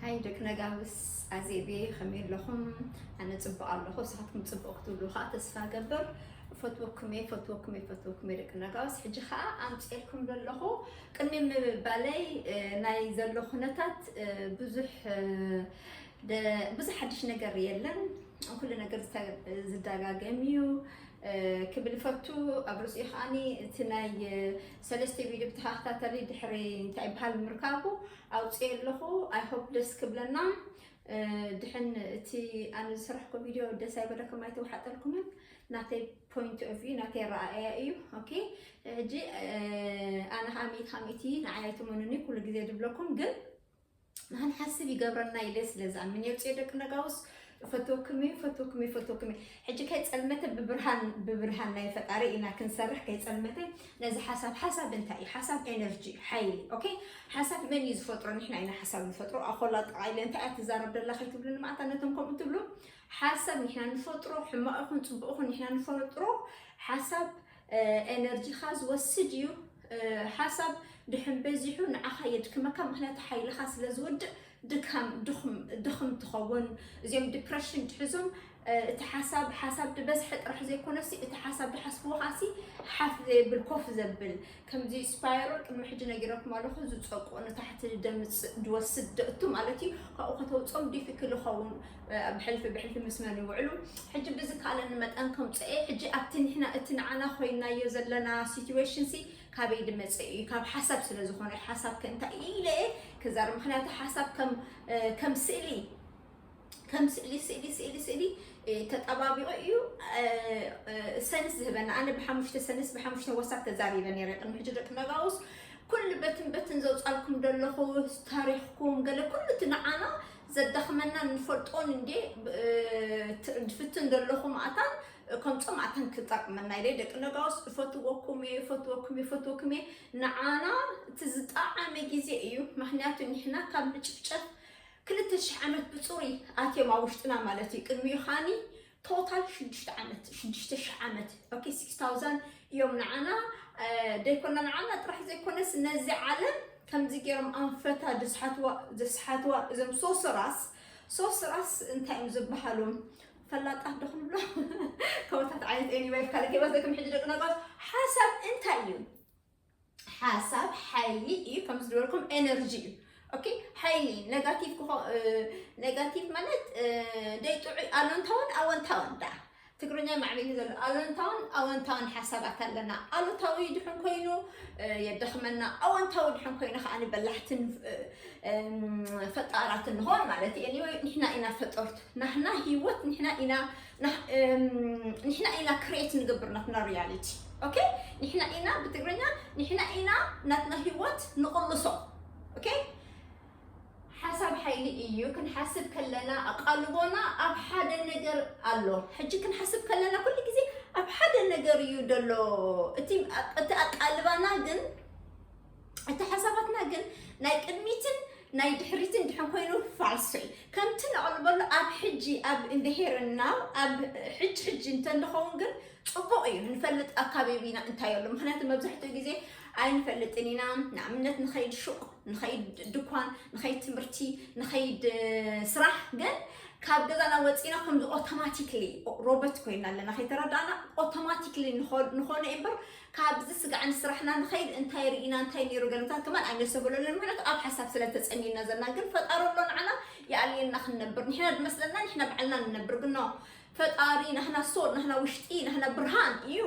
ኣይ ደቂ ነጋውስ ኣዜቤ ከመይ ኣለኹም? ኣነ ጽቡቕ ኣለኹ፣ ንስኻትኩም ጽቡቕ ክትብሉ ከዓ ተስፋ ገብር። ፈትወኩም እየ፣ ፈትወኩም እየ፣ ፈትወኩም እየ ደቂ ነጋውስ። ሕጂ ከዓ ኣምፅኤልኩም ዘለኹ ቅድሚ ምባለይ፣ እ፣ ናይ ዘሎ ኩነታት፣ እ፣ ብዙሕ፣ እ፣ ደ-፣ ብዙሕ ሓድሽ ነገር የለን። ኩሉ ነገር ዝተ-፣ ዝደጋገም እዩ፣ እ፣ ክብል ፈቱ። ኣብ ርእሲኡ ከዓኒ እቲ ናይ፣ እ፣ ሰለስተ ቪድዮ ብተኸታታሊ ድሕሪ እንታይ ይበሃል ምርካቡ ኣውፅኤ ኣለኹ። I hope ደስ ክብለና። እ፣ ድሕን እቲ ኣነ ዝሰራሕኩ ቪድዮ ደስ ኣይበለኩም ኣይተወሓጠልኩምን። ናተይ point of view፣ ናተይ ረኣያ እዩ። ኦኬ፣ ሕጂ፣ እ፣ ኣነ ከዓ ሚእቲ ካብ ሚእቲ ንዓይ ኣይትመኑኒ፣ ኩሉ ግዜ ድብለኩም፣ ግን ንክንሓስብ ይገብረና ኢለ ስለ ዝኣምን እየ። ኣምፅኤ ደቂ ነጋውስ፣ ፈትወኩም እየ፣ ፈትወኩም እየ፣ ፈትወኩም እየ። ሕጂ ከይፀልመተ ብብርሃን፣ ብብርሃን ናይ ፈጣሪ ኢና ክንሰርሕ፣ ከይፀልመተ ነዚ ሓሳብ፣ ሓሳብ እንታይ እዩ? ሓሳብ ኤነርጂ፣ ሓይሊ። ኦኬ፣ ሓሳብ መን እዩ ዝፈጥሮ? ንሕና ኢና ሓሳብ ንፈጥሮ። ኣኾላ ጠቓ ኢለ እንታይ እያ ትዛረብ ደላ ከይትብሉኒ፣ ማዕታ ነቶም ከምኡ ትብሉ። ሓሳብ ንሕና ንፈጥሮ፣ ሕማቕ ይኹን ጽቡቕ ይኹን ንሕና ንፈጥሮ። ሓሳብ፣ እ፣ ኤነርጂኻ ዝወስድ እዩ። እ፣ ሓሳብ ድሕን በዚሑ ንዓኻ የድክመካ፣ ምኽንያቱ ሓይልኻ ስለ ዝወድእ ድካም፣ ድኹም፣ ድኹም ትኸውን። እዚኦም ዲፕረሽን ትሕዞም፣ እ፣ እቲ ሓሳብ፣ ሓሳብ ድበዝሐ ጥራሕ ዘይኮነሲ፣ እቲ ሓሳብ ድሓስብዎ ኸዓሲ ሓፍ ዘብል፣ ኮፍ ዘብል፣ ከምዚ ስፓይራል ቅድሚ ሕጂ ነጊረኩም ኣለኹ፣ ዝጸቁ ንታሕቲ ደምጽ ድወስድ ደእቱ ማለት እዩ። ካብኡ ከተውጾም ዲፊክል ይኸውን፣ እ፣ ብሕልፊ፣ ብሕልፊ ምስ መን ይውዕሉ። ሕጂ ብዝከኣለኒ መጠን ከምጽኤ፣ ሕጂ ኣብቲ ንሕና፣ እቲ ንዓና ኮይናዮ ዘለና ሲትዌሽን ሲ ካበይ ድመጽእ እዩ? ካብ ሓሳብ ስለ ዝኾነ፣ ሓሳብ ከ እንታይ ኢለ እየ ክዛረብ? ምኽንያቱ ሓሳብ ከም፣ እ፣ ከም ስእሊ፣ ከም ስእሊ፣ ስእሊ፣ ስእሊ፣ ስእሊ፣ እ፣ ተጠባቢቑ እዩ፣ እ፣ እ፣ ሰንስ ዝህበና። ኣነ ብሓሙሽተ ሰንስ፣ ብሓሙሽተ ወሳብ ተዛሪበ ነይረ ቅድሚ ሕጂ ደቂ ነጋውስ። ኩሉ በትን በትን ዘውጻልኩም ዘለኹ ታሪኽኩም፣ ገለ ኩሉ እቲ ንዓና ዘዳኽመና ንፈልጦን እንዴ፣ እ፣ ት-፣ ድፍትን ዘለኹ ማእታን፣ ከምጾ ማእታን ክጠቅመና ኢለ ደቂ ነጋውስ። እፈትወኩም እየ፣ እፈትወኩም እየ፣ እፈትወኩም እየ። ንዓና እቲ ዝጠዓመ ግዜ እዩ። ምኽንያቱ ንሕና ካብ ምጭፍጨፍ ክልተ ሽሕ ዓመት ብጽሩይ ኣትዮም ኣብ ውሽጥና ማለት እዩ። ቅድሚኡ ኻኒ ቶታል ሽዱሽተ ዓመት፣ ሽዱሽተ ሽሕ ዓመት። ኦኬ፣ ሲክስ ታውዛንድ እዮም ንዓና፣ እ፣ ደይኮና ንዓና ጥራሕ ዘይኮነስ ነዚ ዓለም ከምዚ ገይሮም ኣንፈታ ዝስሓትዋ፣ ዝስሓትዋ እዞም ሶስራስ፣ ሶስራስ እንታይ እዮም ዝበሃሉ? ፈላጣት ዶ ክንብሎ? ከምታት ዓይነት ኤኒዌይ፣ ካልእ ከይወስደኩም ሕጂ ደቂ ነጋውስ፣ ሓሳብ እንታይ እዩ? ሓሳብ ሓይሊ እዩ፣ ከም ዝደበልኩም ኤነርጂ እዩ። ኦኬ፣ ሓይሊ ኔጋቲቭ ክኾ-፣ እ፣ ኔጋቲቭ ማለት፣ እ፣ ደይ ጥዑይ፣ ኣሉንታውን ኣወንታውን ደኣ። ትግርኛ ማዕቢሉ ዘሎ ኣሉንታውን ኣወንታውን ሓሳባት ኣለና። ኣሉታዊ ድሕን ኮይኑ፣ እ፣ የደኽመና፣ ኣወንታዊ ድሕን ኮይኑ ከኣ በላሕትን፣ እ፣ እም፣ ፈጣራት ንኾን ማለት እዩ። ኤኒወይ፣ ንሕና ኢና ፈጠርቱ። ናህና ህይወት ንሕና ኢና፣ ናህ-፣ እም፣ ንሕና ኢና ክሬት ንገብር ናትና ሪያሊቲ። ኦኬ? ንሕና ኢና፣ ብትግርኛ፣ ንሕና ኢና ናትና ህይወት ንቕልሶ። ኦኬ? ሓሳብ ሓይሊ እዩ። ክንሓስብ ከለና ኣቓልቦና ኣብ ሓደ ነገር ኣሎ። ሕጂ ክንሓስብ ከለና ኩሉ ግዜ ኣብ ሓደ ነገር እዩ ዘሎ። እቲ፣ እቲ ኣቃልባና ግን፣ እቲ ሓሳባትና ግን ናይ ቅድሚትን ናይ ድሕሪትን ድሕን ኮይኑ ፋልሶ እዩ። ከምቲ ነቕልበሉ ኣብ ሕጂ፣ ኣብ እንድሄርና፣ ኣብ ሕጂ ሕጂ እንተ ንኸውን ግን ጽቡቕ እዩ። ንፈልጥ ኣካባቢና እንታይ ኣሎ። ምኽንያቱ መብዛሕትኡ ግዜ ኣይንፈልጥን ኢና። ንኣብነት ንኸይድ ሹቕ፣ ንኸይድ ድኳን፣ ንኸይድ ትምህርቲ፣ ንኸይድ፣ እ፣ ስራሕ፣ ግን ካብ ገዛና ወጺና ከምዚ ኦቶማቲክሊ ሮቦት ኮይና ኣለና። ከይተረዳእና ኦቶማቲክሊ ንኾ-፣ ንኾነ እምበር ካብዚ ስጋዕ ንስራሕና ንኸይድ እንታይ ርኢና፣ እንታይ ነይሩ ገለታት ከማን ኣይነሰበለለን። ምኽንያቱ ኣብ ሓሳብ ስለ ተጸሚድና ዘለና። ግን ፈጣሪ ኣሎ ንዓና ይኣልየና ክንነብር። ንሕና ድመስለና ንሕና ባዕልና ንነብር። ግን ኖ፣ ፈጣሪ ናህና ሶል፣ ናህና ውሽጢ፣ ናህና ብርሃን እዩ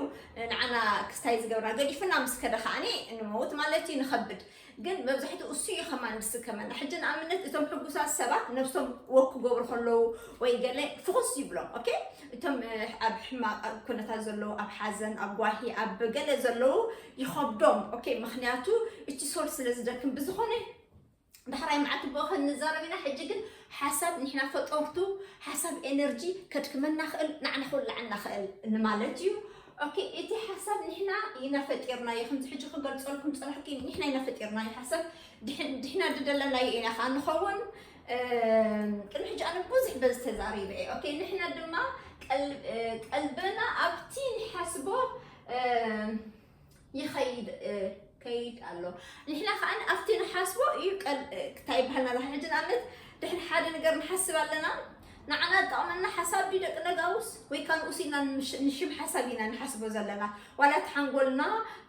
ንዓና ክስታይ ዝገብራ። ገዲፍና ምስ ከደ ከዓኒ ንመውት ማለት እዩ፣ ንኸብድ። ግን መብዛሕትኡ እሱ እዩ ከማን ዝስከመና። ሕጂ ንኣብነት እቶም ሕጉሳት ሰባት ነብሶም ወክ ክገብሩ ከለዉ ወይ ገለ ፍኹስ ይብሎም። ኦኬ? እቶም፣ እ፣ ኣብ ሕማቕ ኩነታት ዘለዉ፣ ኣብ ሓዘን፣ ኣብ ጓሂ፣ ኣብ ገለ ዘለዉ ይኸብዶም። ኦኬ? ምኽንያቱ እቲ ሶል ስለ ዝደክም። ብዝኾነ ዳሕራይ መዓልቲ ብኡ ክንዛረብ ኢና። ሕጂ ግን ሓሳብ ንሕና ፈጠርቱ፣ ሓሳብ ኤነርጂ ከድክመና ክእል፣ ንዓና ክውልዓና ክእል ንማለት እዩ። ኦኬ፣ እቲ ሓሳብ ንሕና ኢና ፈጢርናዮ። ከምዚ ሕጂ ክገልጸልኩም ጸናሕኩ፣ ንሕና ኢና ፈጢርናዮ ሓሳብ። ድሕ-፣ ድሕና ዝደለናዮ ኢና ከኣ ንኸውን። እም፣ ቅድሚ ሕጂ ኣነ ብዙሕ በዚ ተዛሪበ እየ። ኦኬ፣ ንሕና ድማ ቀል-፣ እ፣ ቀልብና ኣብቲ ንሓስቦ፣ እም፣ ይኸይድ፣ እ፣ ከይድ ኣሎ። ንሕና ከኣ ኣብቲ ንሓስቦ እዩ ቀል-፣ እ፣ እንታይ ይበሃል ናብዛ ሕጂ ንኣብነት ድሕን ሓደ ነገር ንሓስብ ኣለና። ንዓና ዝጠቕመና ሓሳብ ድዩ ደቂ ነጋውስ? ወይ ከ ንኡስ ኢና ንምሽ-፣ ንሽም ሓሳብ ኢና ንሓስቦ ዘለና? ዋላ እቲ ሓንጎልና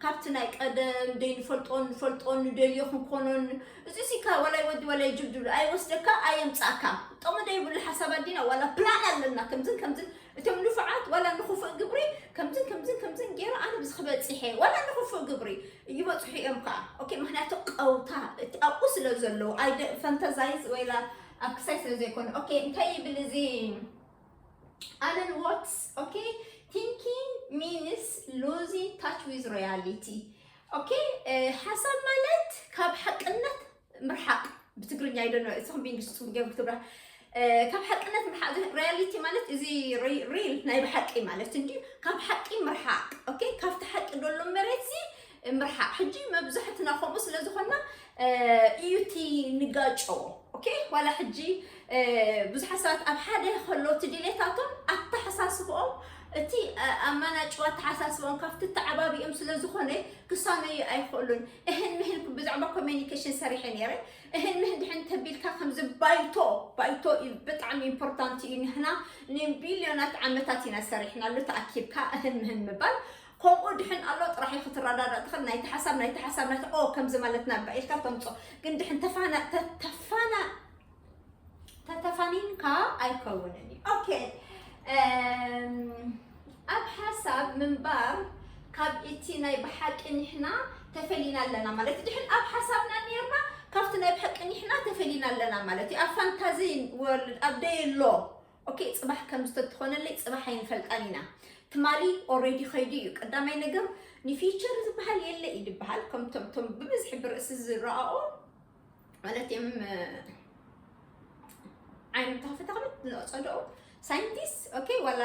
ካብቲ ናይ ቀደም ደይ ንፈልጦን ንፈልጦን ንደልዮ ክንኮኖን፣ እዚ ሲ ካ ዋላይ ወዲ ዋላይ ጅብ ድብሉ ኣይወስደካ ኣየምጻእካ። ጥቕሚ ደይብሉ ሓሳብ ኣዲና ዋላ ፕላን ኣለና ከምዝን ከምዝን። እቶም ንፉዓት ዋላ ንኽፉእ ግብሪ ከምዝን ከምዝን ከምዝን ገይሩ ኣነ ብዚ ክበጺሐ ዋላ ንኽፉእ ግብሪ ይበጽሑ እዮም ከዓ። ኦኬ፣ ምኽንያቱ ቀውታ እቲ ኣብኡ ስለ ዘለዉ ኣይደ ፈንተዛይዝ ወይላ ኣብ ክሳይ ስለ ዘይኮነ። ኦኬ፣ እንታይ ይብል እዚ ኣለን ዋትስ? ኦኬ፣ thinking means losing touch with reality። ኦኬ፣ እ፣ ሓሳብ ማለት ካብ ሓቅነት ምርሓቕ። ብትግርኛ ይደኖ እዚኹም ብእንግሊዝ ጽቡቅ ገይሩ ክትብራ፣ እ፣ ካብ ሓቅነት ምርሓቕ። ሪያሊቲ ማለት እዚ ሪ-፣ ሪል ናይ ብሓቂ ማለት እንዲ ካብ ሓቂ ምርሓቕ። ኦኬ፣ ካብቲ ሓቂ ደሎ መሬት ሲ ምርሓቕ። ሕጂ መብዛሕትና ከምኡ ስለ ዝኾንና፣ እ፣ እዩ እቲ ንጋጮ። ኦኬ፣ ዋላ ሕጂ፣ እ፣ ብዙሓት ሰባት ኣብ ሓደ ከሎ እቲ ድሌታቶም ኣተሓሳስብኦም እቲ፣ እ፣ ኣመናጭዋ ኣተሓሳስብኦም ካብቲ ተዓባቢኦም ስለ ዝኾነ ክሳነዩ ኣይኽእሉን። እህን ምህን ብዛዕባ ኮሚኒኬሽን ሰሪሐ ነይረ። እህን ምህን ድሕን ተቢልካ ከምዚ ባይቶ፣ ባይቶ እዩ ብጣዕሚ ኢምፖርታንት እዩ። ንሕና ንቢልዮናት ዓመታት ኢና ሰሪሕናሉ ተኣኪብካ እህን ምህን ምባል። ከምኡ ድሕን ኣሎ ጥራሕ እዩ ክትረዳዳእ ትኽእል። ናይቲ ሓሳብ፣ ናይቲ ሓሳብ፣ ናይቲ ኦ ከምዚ ማለትና እባ ኢልካ ተምጾ። ግን ድሕን ተፋና-፣ ተ-፣ ተፋና-፣ ተተፋኒንካ ኣይከውንን እዩ። ኦኬ፣ እም፣ ኣብ ሓሳብ ምንባር ካብ እቲ ናይ ብሓቂ ንሕና ተፈሊና ኣለና ማለት እዩ። ድሕን ኣብ ሓሳብና ነርና ካብቲ ናይ ብሓቂ ንሕና ተፈሊና ኣለና ማለት እዩ። ኣብ ፋንታዚ ወርልድ ኣብ ደየሎ። ኦኬ፣ ጽባሕ ከም ዝተትኾነለይ ጽባሕ ኣይንፈልጣን ኢና። ትማሊ ኦልሬዲ ኸይዱ እዩ። ቀዳማይ ነገር ንፊውቸር ዝበሃል የለ እዩ ዝበሃል። ከምቶም፣ ቶም ብብዝሒ ብርእሲ ዝረኣኦ ማለት እዮም፣ እ፣ ዓይኖም ተኸፊተ ከመት ዝጸደቑ ሳይንቲስት፣ ኦኬ፣ ዋላ፣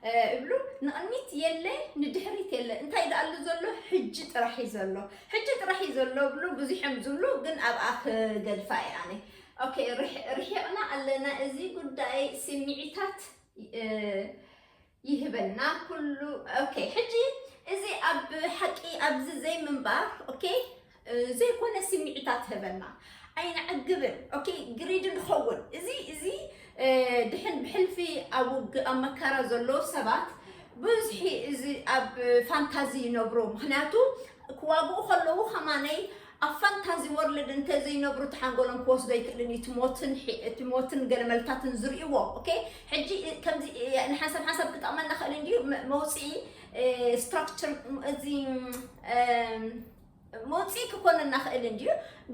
እ፣ እብሉ ንቕድሚት የለ፣ ንድሕሪት የለ። እንታይ ደኣሉ ዘሎ? ሕጂ ጥራሕ እዩ ዘሎ። ሕጂ ጥራሕ እዩ ዘሎ እብሉ ብዙሕ እዮም ዝብሉ፣ ግን ኣብኣ ክገድፋ እየ ኣነ። ኦኬ፣ ርሕ-፣ ርሒቕና ኣለና። እዚ ጉዳይ ስምዒታት፣ እ፣ ይህበና ኩሉ። ኦኬ፣ ሕጂ እዚ ኣብ ሓቂ ኣብዚ ዘይምንባር፣ ኦኬ፣ እ፣ ዘይኮነ ስምዒታት ህበና። ኣይንዕግብን። ኦኬ፣ ግሪድ ንኸውን። እዚ፣ እዚ፣ እ፣ ድሕን ብሕልፊ ኣብ ውግእ ኣብ መከራ ዘለዉ ሰባት ብዙሒ እዚ ኣብ ፋንታዚ ይነብሩ። ምኽንያቱ ክዋግኡ ከለዉ ከማነይ ኣብ ፋንታዚ ወርልድ እንተ ዘይነብሩ እቲ ሓንጎሎም ክወስዶ ኣይክእልን እዩ። እቲ ሞትን ሒ-፣ እቲ ሞትን ገለ መልታትን ዝርእይዎ። ኦኬ፣ ሕጂ ከምዚ ንሓንሳብ ሓንሳብ ክጠቕመና ክእል እንድዩ። መ-፣ መውፅኢ፣ እ፣ ስትራክቸር እዚ፣ እም፣ መውፅኢ ክኮነና ክእል እንድዩ።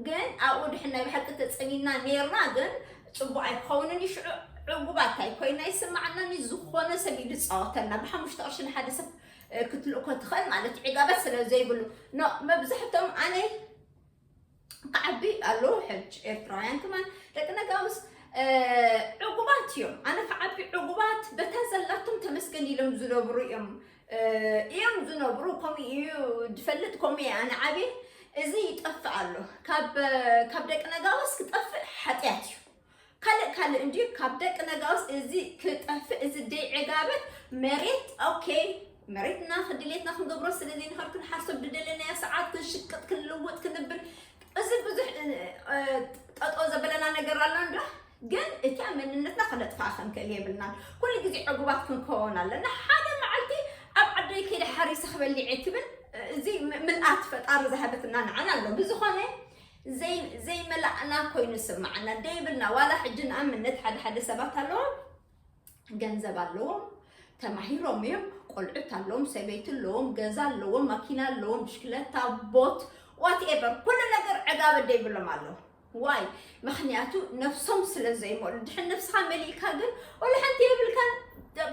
ግን ኣብኡ ድሕን ናይ ብሓቂ ተፀኒና ነይርና ግን ፅቡቅ ኣይክኸውንን እዩ። ሽዑ ዕጉባት ኣይኮይና ይስማዓና። ዝኾነ ሰብ እዩ ዝፃወተልና። ብሓሙሽተ ቅርሺ ንሓደ ሰብ፣ እ፣ ክትልእኮ ትኽእል ማለት እዩ። ዕጋበት ስለ ዘይብሉ። ኖ፣ መብዛሕቶም ኣነ ክዓቢ ኣለዉ ሕጅ ኤርትራውያን ከማን ደቂ ነጋውስ፣ እ፣ ዕጉባት እዮም። ኣነ ክዓቢ ዕጉባት በታ ዘላቶም ተመስገን ኢሎም ዝነብሩ እዮም፣ እ፣ እዮም ዝነብሩ። ከምኡ እዩ ዝፈልጥ፣ ከምኡ እየ ኣነ ዓብየ። እዚ ይጠፍእ ኣሎ። ካብ፣ ካብ ደቂ ነጋውስ ክጠፍእ ሓጢኣት እዩ። ካልእ ካልእ እንድዩ ካብ ደቂ ነጋውስ እዚ ክጠፍእ፣ እዚ ደይ ዕጋበት መሬት፣ ኦኬ፣ መሬትና ክድሌትና ክንገብሮ ስለ ዘይንኽእል ክንሓርሶ ብደለናዮ ሰዓት ክንሽቅጥ ክንልውጥ ክንብል፣ እዚ ብዙሕ፣ እ፣ እ፣ ጠጠው ዘበለና ነገር ኣሎ እንዶ፣ ግን እቲ ኣብ መንነትና ከነጥፍኣ ክንክእል የብልናን። ኩሉ ግዜ ዕጉባት ክንከውን ኣለና። ሓደ መዓልቲ ኣብ ዓደይ ከይደ ሓሪሰ ክበሊዕ እየ ትብል፣ እዚ ም-፣ ምልኣት ፈጣሪ ዝሃበትና ንዓና ኣሎ። ብዝኾነ ዘይ-፣ ዘይመላእና ኮይኑ ስማዓና ደይብልና፣ ዋላ ሕጂ ንኣብነት ሓደ ሓደ ሰባት ኣለዎም፣ ገንዘብ ኣለዎም፣ ተማሂሮም እዮም፣ ቆልዑት ኣለዎም፣ ሰበይቲ ኣለዎም፣ ገዛ ኣለዎም፣ ማኪና ኣለዎም፣ ብሽክለታ፣ ቦት፣ ዋትኤቨር፣ ኩሉ ነገር ዕጋበት ደይብሎም ኣለዉ። ዋይ? ምኽንያቱ ነፍሶም ስለ ዘይመልኡ። ድሕን ነፍስኻ መሊእካ ግን ወላ ሓንቲ የብልካን፣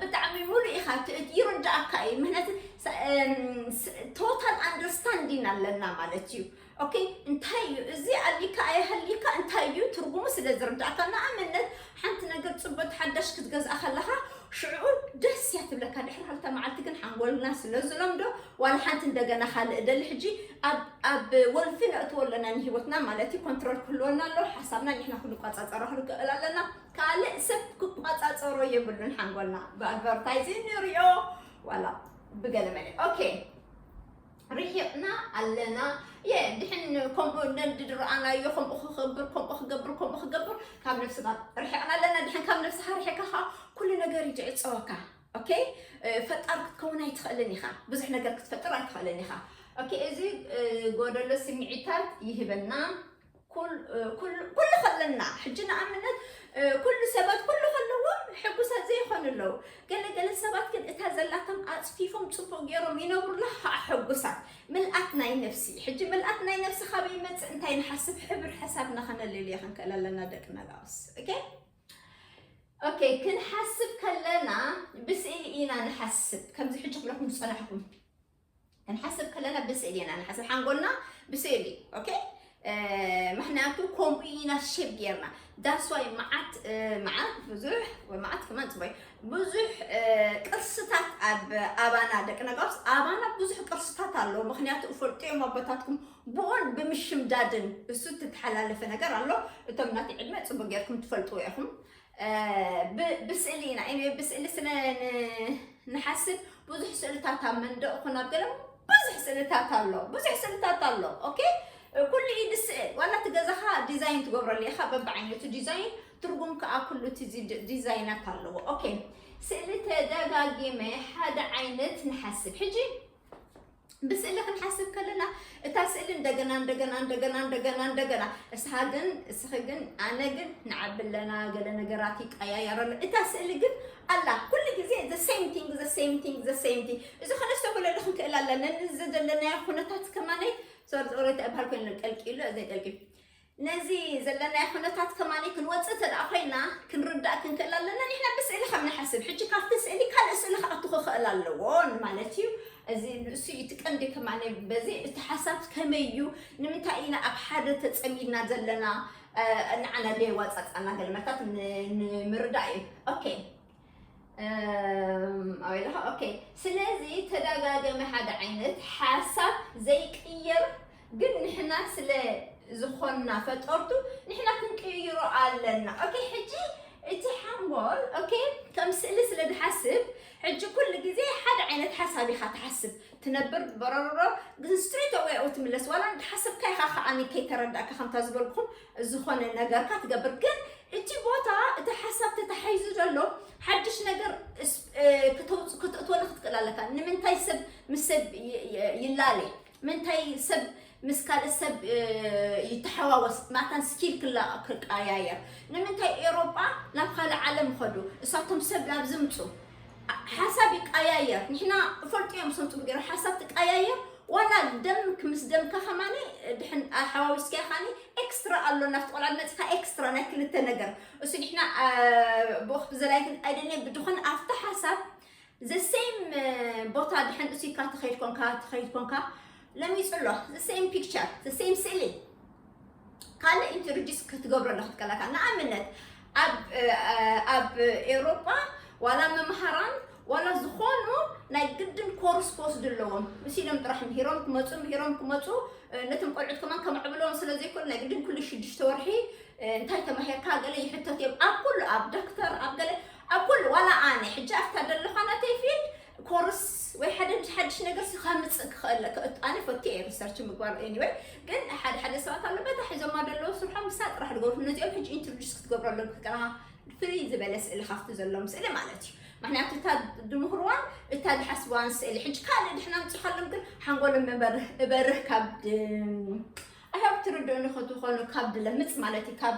ብጣዕሚ ሙሉእ ኢኻ፣ ት-፣ ይርዳእካ እዩ። ምኽንያቱ ሰ-፣ እም፣ ስ-፣ ቶታል ኣንደርስታንዲን ኣለና ማለት እዩ። ኦኬ፣ እንታይ እዩ እዚ? ኣሊካ ኣየሃሊካ እንታይ እዩ ትርጉሙ ስለ ዝርዳእካ። ንኣብነት ሓንቲ ነገር ጽቡቅ ሓዳሽ ክትገዝኣ ከለኻ ሽዑ ደስ እያ ትብለካ። ድሕሪ ክልተ መዓልቲ ግን ሓንጎልና ስለ ዝለምዶ ዋላ ሓንቲ እንደገና ካልእ ደሊ። ሕጂ ኣብ፣ ኣብ ወልፊ ነእትዎ ኣለና ንህይወትና ማለት እዩ። ኮንትሮል ክህልወና ኣለዎ። ሓሳብና ንሕና ክንቆጻጸሮ ክንክእል ኣለና። ካልእ ሰብ ክቆጻጸሮ የብሉን ሓንጎልና። ብኣድቨርታይዚንግ ንሪኦ ዋላ ብገለ መለ። ኦኬ። ርሒቕና ኣለና። የ-፣ ድሕን ከምኡ ነንዲ ዝረኣናዮ ከምኡ ክገብር፣ ከምኡ ክገብር፣ ከምኡ ክገብር፣ ካብ ነብስና ርሒቕና ኣለና። ድሕን ካብ ነብስኻ ርሒቕካ ከዓ ኩሉ ነገር እዩ ዝዕፀወካ። ኦኬ፣ ፈጣር ክትከውን ኣይትኽእልን ኢኻ። ብዙሕ ነገር ክትፈጥር ኣይትኽእልን ኢኻ። ኦኬ፣ እዚ ጎደሎ ስምዒታት ይህበና። ኩሉ ከለና ሕጂ ንኣብነት ኩሉ ሰባት ኩሉ ከለዎም ሕጉሳት ዘይኾኑ ኣለዉ። ገለ ገለ ሰባት ግን እታ ዘላቶም ኣፅፊፎም ፅቡቅ ገይሮም ይነብሩላ ከዓ ሕጉሳት። ምልኣት ናይ ነፍሲ። ሕጂ ምልኣት ናይ ነፍሲ ካበይ ይመፅእ? እንታይ ንሓስብ? ሕብር ሓሳብና ከነለልዮ ክንክእል ኣለና ደቂ ነጋውስ። ኦኬ፣ ኦኬ፣ ክንሓስብ ከለና ብስእሊ ኢና ንሓስብ። ከምዚ ሕጂ ክብለኩም ዝፀናሕኩም፣ ክንሓስብ ከለና ብስእሊ ኢና ንሓስብ። ሓንጎልና ብስእሊ። ኦኬ፣ ምክንያቱ ከምኡ ኢና ሼፕ ጌርና። ዳስዋይ መዓት መዓት ብዙሕ መዓት ከማን ፅባይ ብዙሕ ቅርስታት ኣብ ኣባና ደቂ ነጋውስ ኣባና ብዙሕ ቅርስታት ኣለዎ። ምክንያቱ እፈልጡ እዮም ኣቦታትኩም ብኡን ብምሽምዳድን እሱ ትተሓላለፈ ነገር ኣሎ። እቶም ናቲ ዕድመ ፅቡቅ ጌርኩም ትፈልጥዎ ኢኹም። ብስእሊ ኢና። ብስእሊ ስለ ንሓስብ ብዙሕ ስእልታት ኣብ መንደቅ ኹን ኣብ ገለ ብዙሕ ስእልታት ኣሎ። ብዙሕ ስእልታት ኣሎ። ኦኬ፣ ኩሉ ኢድ ስእል ዋላ እቲ ገዛኻ ዲዛይን ትገብረሉ ኢኻ። በብዓይነቱ ዲዛይን ትርጉም ከዓ ኩሉ እቲ ዲዛይናት ኣለዎ። ኦኬ፣ ስእሊ ተደጋጊመ ሓደ ዓይነት ንሓስብ። ሕጂ ብስእሊ ክንሓስብ ከለና እታ ስእሊ እንደገና እንደገና እንደገና እንደገና እንደገና እስኻ ግን እስኺ ግን ኣነ ግን ንዓቢ ኣለና፣ ገለ ነገራት ይቀያየር ኣሎ። እታ ስእሊ ግን ኣላ ኩሉ ግዜ the same thing the same thing the same thing። እዚ ከነስተብህለሉ ክንክእል ኣለና። ነዚ ዘለናዮ ኩነታት ከማነይ ሶሪ ኦሬት ኣባሃል ኮይኑ ቀልቂሉ ዘይቀልቂሉ ነዚ ዘለናዮ ኩነታት ከማኒ ክንወፅእ ተደኣ ኮይና ክንርዳእ ክንክእል ኣለና። ንሕና ብስእሊ ከም ንሓስብ ሕጂ ካብቲ ስእሊ ካልእ ስእሊ ክኣቱ ክኽእል ኣለዎ ማለት እዩ። እዚ ንእሱ እዩ እቲ ቀንዲ ከማኒ በዚ እቲ ሓሳብ ከመይ እዩ ንምንታይ ኢና ኣብ ሓደ ተፀሚድና ዘለና ንዓና ደየዋፃፃና ገልመታት ንምርዳእ እዩ። ኦኬ ኣበይ ኣለኻ? ኦኬ ስለዚ ተደጋገመ ሓደ ዓይነት ሓሳብ ዘይቅየር ግን ንሕና ስለ ዝኾንና ፈጠርቱ ንሕና ክንቅይሮ ኣለና። ኦኬ ሕጂ እቲ ሓንጎል ኦኬ ከም ስእሊ ስለ ዝሓስብ ሕጂ ኩሉ ግዜ ሓደ ዓይነት ሓሳብ ኢኻ ትሓስብ ትነብር በረርሮ ግን ስትሬት ኣወይ ኣብኡ ትምለስ ዋላ እንዳሓሰብካ ኢኻ ከዓኒ ከይተረዳእካ ከምታ ዝበልኩም ዝኾነ ነገርካ ትገብር ግን እቲ ቦታ እቲ ሓሳብ ተታሓይዙ ዘሎ ሓድሽ ነገር ክትእትወሉ ክትክእል ኣለካ ንምንታይ ሰብ ምስ ሰብ ይላለ ምንታይ ሰብ ምስ ካልእ ሰብ ይተሓዋወስ ማታን ስኪል ክቀያየር ንምንታይ ኤሮጳ ናብ ካልእ ዓለም ይኸዱ እሳቶም ሰብ ናብ ዝምፁ ሓሳብ ይቀያየር ንሕና ፈልጡ እዮም ሰምፅቡ ገይሩ ሓሳብ ትቀያየር ዋላ ደምክ ምስ ደምካ ከማኒ ድሕን ሓዋዊስካ ኢኻኒ ኤክስትራ ኣሎ ናብቲ ቆልዓ መፅካ ኤክስትራ ናይ ክልተ ነገር እሱ ንሕና ብወክቲ ዘላይክን ኣይደነ ብድኾን ኣብቲ ሓሳብ ዘሴም ቦታ ድሕን እሱካ ትኸይድ ኮንካ ትኸይድ ኮንካ ለሚፁ ኣሎ ዘሴም ፒክቸር ዘሴም ስእሊ ካልእ ኢንትሮዲስ ክትገብረሉ ክትከለካ ንኣብነት ኣብ ኣብ ኤውሮጳ ዋላ መምሃራን ዋላ ዝኾኑ ናይ ግድን ኮርስ ክወስዱ ኣለዎም ምስ ኢሎም ጥራሕ ምሂሮም ክመፁ ምሂሮም ክመፁ ነቶም ቆልዑት ከማን ከማዕብሎም ስለ ዘይኮኑ ናይ ግድን ኩሉ ሽዱሽተ ወርሒ እንታይ ተማሂርካ ገለ ይሕተት እዮም ኣብ ኩሉ ኣብ ዶክተር ኣብ ገለ ኣብ ኩሉ ዋላ ኣነ ሕጂ ኣብታ ዘለኻ ናተይ ፊልድ ኮርስ ወይ ሓደ ሓድሽ ነገር ሲ ከምፅእ ክኽእል ኣነ ፈትየ ሪሰርች ምግባር anyway ግን ሓደ ሓደ ሰባት ኣሎ በታ ሒዞማ ዘለዉ ስርሖም ምሳ ጥራሕ ድገብሩ ነዚኦም ሕጂ ኢንትሮዲስ ክትገብረሎም ክትቀረኻ ፍልይ ዝበለ ስእሊ ካብቲ ዘሎም ስእሊ ማለት እዩ ምክንያቱ እታ ድምህርዋን እታ ድሓስብዋን ስእሊ ሕጂ ካልእ ድሕና ምፅኻሎም ግን ሓንጎሎም እበርህ ካብ I hope ትርድኡኒ ክትኾኑ ካብ ድለምፅ ማለት እዩ ካብ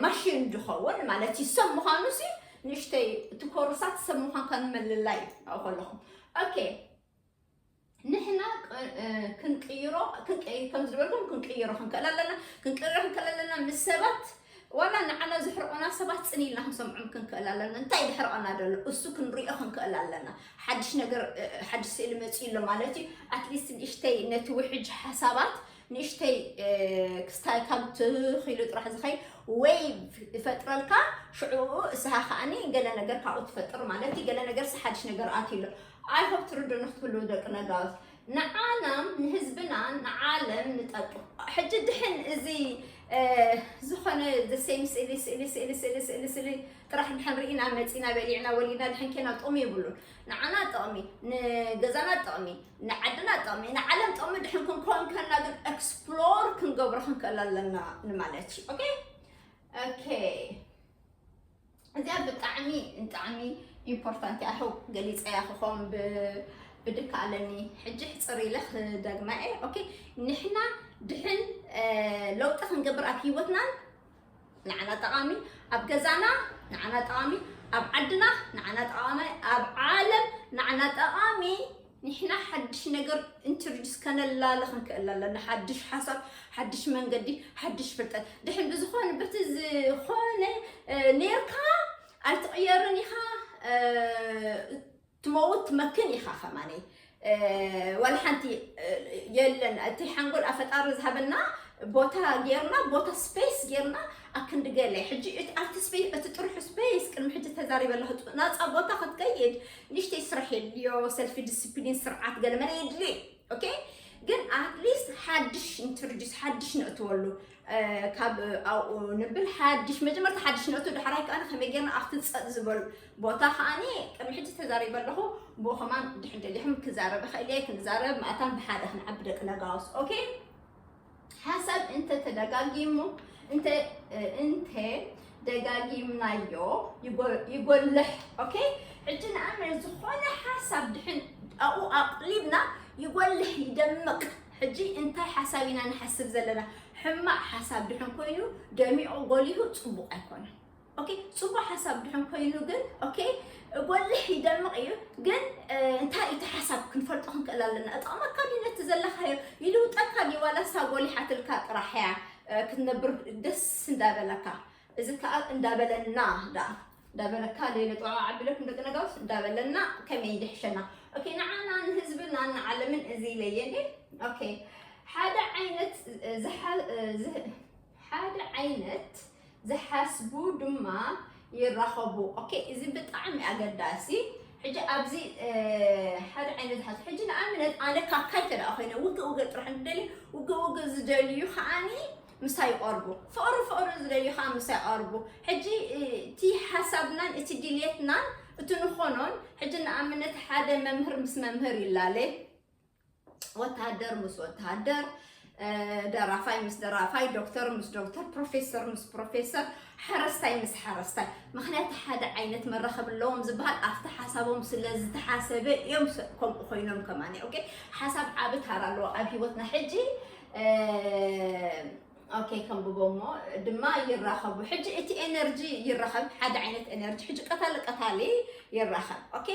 ማሽን ድኸውን ማለት እዩ ሰብ ምዃኑ ሲ ንእሽተይ እቲ ኮርሳት ሰብ ምዃንካ ንምልላይ ኣብኡ ከለኹም ኦኬ ንሕና ክንቅይሮ ከም ዝበልኩም ክንቅይሮ ክንክእል ኣለና ክንቅይሮ ክንክእል ኣለና ምስ ሰባት ዋላ ንዓና ዝሕርቆና ሰባት ፅን ኢልና ክንሰምዖም ክንክእል ኣለና እንታይ ድሕርቀና ደሎ እሱ ክንሪኦ ክንክእል ኣለና ሓድሽ ነገር ሓድሽ ስእሊ መፂኡ ኣሎ ማለት እዩ ኣትሊስት ንእሽተይ ነቲ ውሕጅ ሓሳባት ንእሽተይ ክስታይ ካብ ትኽኢሉ ጥራሕ ዝኸይድ ወይ ይፈጥረልካ ሽዑ እስኻ ከዓኒ ገለ ነገር ካብኡ ትፈጥር ማለት እዩ ገለ ነገር ሓድሽ ነገር ኣትዩ ኣሎ I hope ትርድኡኒ ክትህልዉ ደቂ ነጋውስ ንዓናም ንህዝብና ንዓለም ንጠቅም ሕጂ ድሕን እዚ ዝኾነ ዘሰይም ስእሊ ስእሊ ስእሊ ስእሊ ስእሊ ስእሊ ጥራሕ ድሕን ርኢና መፂና በሊዕና ወሊድና ድሕን ኬና ጥቕሚ የብሉን ንዓና ጥቕሚ ንገዛና ጥቕሚ ንዓድና ጥቕሚ ንዓለም ጥቕሚ ድሕን ክንከውን ከና ግን ኤክስፕሎር ክንገብሮ ክንክእል ኣለና ንማለት እዩ ኦኬ ኦኬ፣ እዚኣ ብጣዕሚ ብጣዕሚ ኢምፖርታንት እያ። ኣሕው ገሊፀያ ክኾን ብ- ብድካ ኣለኒ። ሕጂ ሕፅር ኢለ ክደግማ እየ። ኦኬ፣ ንሕና ድሕን ለውጢ ክንገብር ኣብ ሂወትናን ንዓና ጠቓሚ፣ ኣብ ገዛና ንዓና ጠቓሚ፣ ኣብ ዓድና ንዓና ጠቓሚ፣ ኣብ ዓለም ንዓና ጠቓሚ። ንሕና ሓድሽ ነገር ኢንትሮዲስ ከነላለ ክንክእል ኣለና። ሓድሽ ሓሳብ፣ ሓድሽ መንገዲ፣ ሓድሽ ፍልጠት። ድሕን ብዝኾነ በቲ ዝኾነ ነርካ ኣይትቕየርን ኢኻ። ትመውት ትመክን ኢኻ ከማነይ። ዋላ ሓንቲ የለን። እቲ ሓንጎል ኣፈጣሪ ዝሃበና ቦታ ጌርና፣ ቦታ ስፔስ ጌርና ኣክንዲ ገለ። ሕጂ ኣብቲ ጥሩሕ ስፔስ ቅድሚ ሕጂ ተዛሪበ ኣለኹ፣ ናፃ ቦታ ክትከይድ ንእሽተይ ስራሕ የድልዮ። ሰልፊ ዲስፕሊን፣ ስርዓት ገለ መለ የድልዮ። ኦኬ፣ ግን ኣትሊስት ሓድሽ ኢንትሮዲስ ሓድሽ ነእትወሉ። ካብ ኣብኡ ንብል ሓድሽ መጀመርታ ሓድሽ ነእቱ፣ ዳሕራይ ከኣ ከመይ ጌርና ኣብቲ ጸጥ ዝበሉ ቦታ ከኣ ቅድሚ ሕጂ ተዛሪበ ኣለኹ። ብኡ ከማን ድሕን ደሊኹም ክዛረብ እኽእል እየ። ክንዛረብ ማእታን ብሓደ ክንዓቢ ደቂ ነጋውስ። ኦኬ፣ ሓሳብ እንተ ተደጋጊሙ እንተ እንተ ደጋጊምናዮ ይጎልሕ። ኦኬ፣ ሕጂ ንኣመል ዝኾነ ሓሳብ ድሕን ኣብኡ ኣቕሊብና ይጎልሕ፣ ይደምቕ። ሕጂ እንታይ ሓሳብ ኢና ንሓስብ ዘለና? ሕማቕ ሓሳብ ድሕን ኮይኑ ደሚቑ ጎሊሁ ጽቡቕ ኣይኮነን። ኦኬ፣ ጽቡቕ ሓሳብ ድሕን ኮይኑ ግን ኦኬ፣ ጎልሕ ይደምቕ እዩ። ግን እንታይ እቲ ሓሳብ ክንፈልጦ ክንክእል ኣለና። እጠቕመካ ድዩ ነቲ ዘለኻዮ? ይልውጠካ ድዩ ዋላስ ጎሊሓትልካ ጥራሕ እያ ክትነብር ደስ እንዳበለካ? እዚ ከኣ እንዳበለና ደኣ እንዳበለካ ለይለ ጠዋዓ ዓቢለኩም ደቂ ነጋውስ እንዳበለና ከመይ ይድሕሸና? ኦኬ፣ ንዓና ንህዝብና ንዓለምን እዚ ኢለየ እንዴ? ኦኬ፣ ሓደ ዓይነት ሓደ ዓይነት ዝሓስቡ ድማ ይራኸቡ። ኦኬ፣ እዚ ብጣዕሚ ኣገዳሲ። ሕጂ ኣብዚ ሓደ ዓይነት ዝሓስቡ፣ ሕጂ ንኣብነት ኣነ ካካይ ተደኣ ኮይነ ውግእ ውግእ ጥራሕ እንደልዩ ውግእ ውግእ ዝደልዩ ከዓኒ ምሳይ ይቐርቡ። ፍቕሪ ፍቕሪ ዝደልዩ ከዓ ምሳይ ይቐርቡ። ሕጂ እቲ ሓሳብናን እቲ ድልየትናን እቲ ንኾኖን፣ ሕጂ ንኣብነት ሓደ መምህር ምስ መምህር ይላለ፣ ወታደር ምስ ወታደር፣ ደራፋይ ምስ ደራፋይ፣ ዶክተር ምስ ዶክተር፣ ፕሮፌሰር ምስ ፕሮፌሰር፣ ሓረስታይ ምስ ሓረስታይ። ምክንያቱ ሓደ ዓይነት መራኸቢ ኣለዎም ዝበሃል ኣብቲ ሓሳቦም ስለ ዝተሓሰበ እዮም ከምኡ ኮይኖም ከማኒ። ኦኬ፣ ሓሳብ ዓቢ ታራ ኣለዎ ኣብ ሂወትና። ሕጂ ኦኬ፣ ከንብቦ እሞ ድማ ይራኸቡ። ሕጂ እቲ ኤነርጂ ይራኸብ፣ ሓደ ዓይነት ኤነርጂ። ሕጂ ቀታሊ ቀታሊ ይራኸብ። ኦኬ፣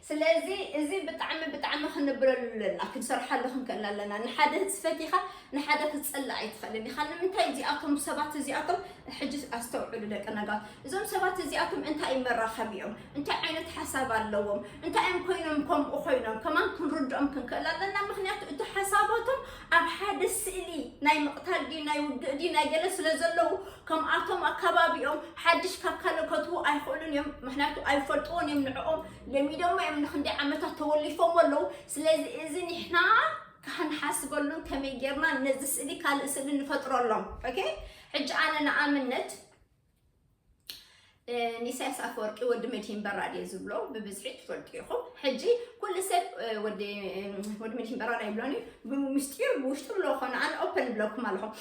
ስለዚ እዚ ብጣዕሚ ብጣዕሚ ክንብለሉ ኣለና፣ ክንሰርሓሉ ክንክእል ኣለና። ንሓደ ህፅፈት ኢኻ ንሓደ ክትፀልእ ኣይትኽእልን ኢኻ። ንምንታይ እዚኣቶም ሰባት እዚኣቶም ሕጂ ኣስተውዕሉ ደቂ ነጋውስ። እዞም ሰባት እዚኣቶም እንታይ መራኸቢኦም? እንታይ ዓይነት ሓሳብ ኣለዎም? እንታይ እዮም ኮይኖም ከምኡ ኮይኖም? ከማን ክንርድኦም ክንክእል ኣለና። ምክንያቱ እቲ ሓሳባቶም ኣብ ሓደ ስእሊ ናይ ምቕታል ድዩ ናይ ውግእ ድዩ ናይ ገለ ስለ ዘለዉ ከምኣቶም ኣካባቢኦም ሓድሽ ካብ ካልእ ከትዉ ኣይኽእሉን እዮም። ምክንያቱ ኣይፈልጥዎን እዮም ንዕኦም። ለሚዶሞ እዮም ንክንደይ ዓመታት ተወሊፎም ኣለዉ። ስለዚ እዚ ንሕና ክንሓስበሉን ከመይ ጌርና ነዚ ስእሊ ካልእ ስእሊ ንፈጥረሎም። ኦኬ፣ ሕጂ ኣነ ንኣብነት ንኢሳያስ ኣፈወርቂ ወዲ መድሂን በራድ እየ ዝብሎ፣ ብብዝሒ ትፈልጡ ኢኹም። ሕጂ ኩሉ ሰብ ወዲ መድሂን በራድ ኣይብሎን እዩ፣ ብምስጢር ብውሽጢ ብሎ ኾነ ኣነ ኦፐን ብለኩም ኣለኹ።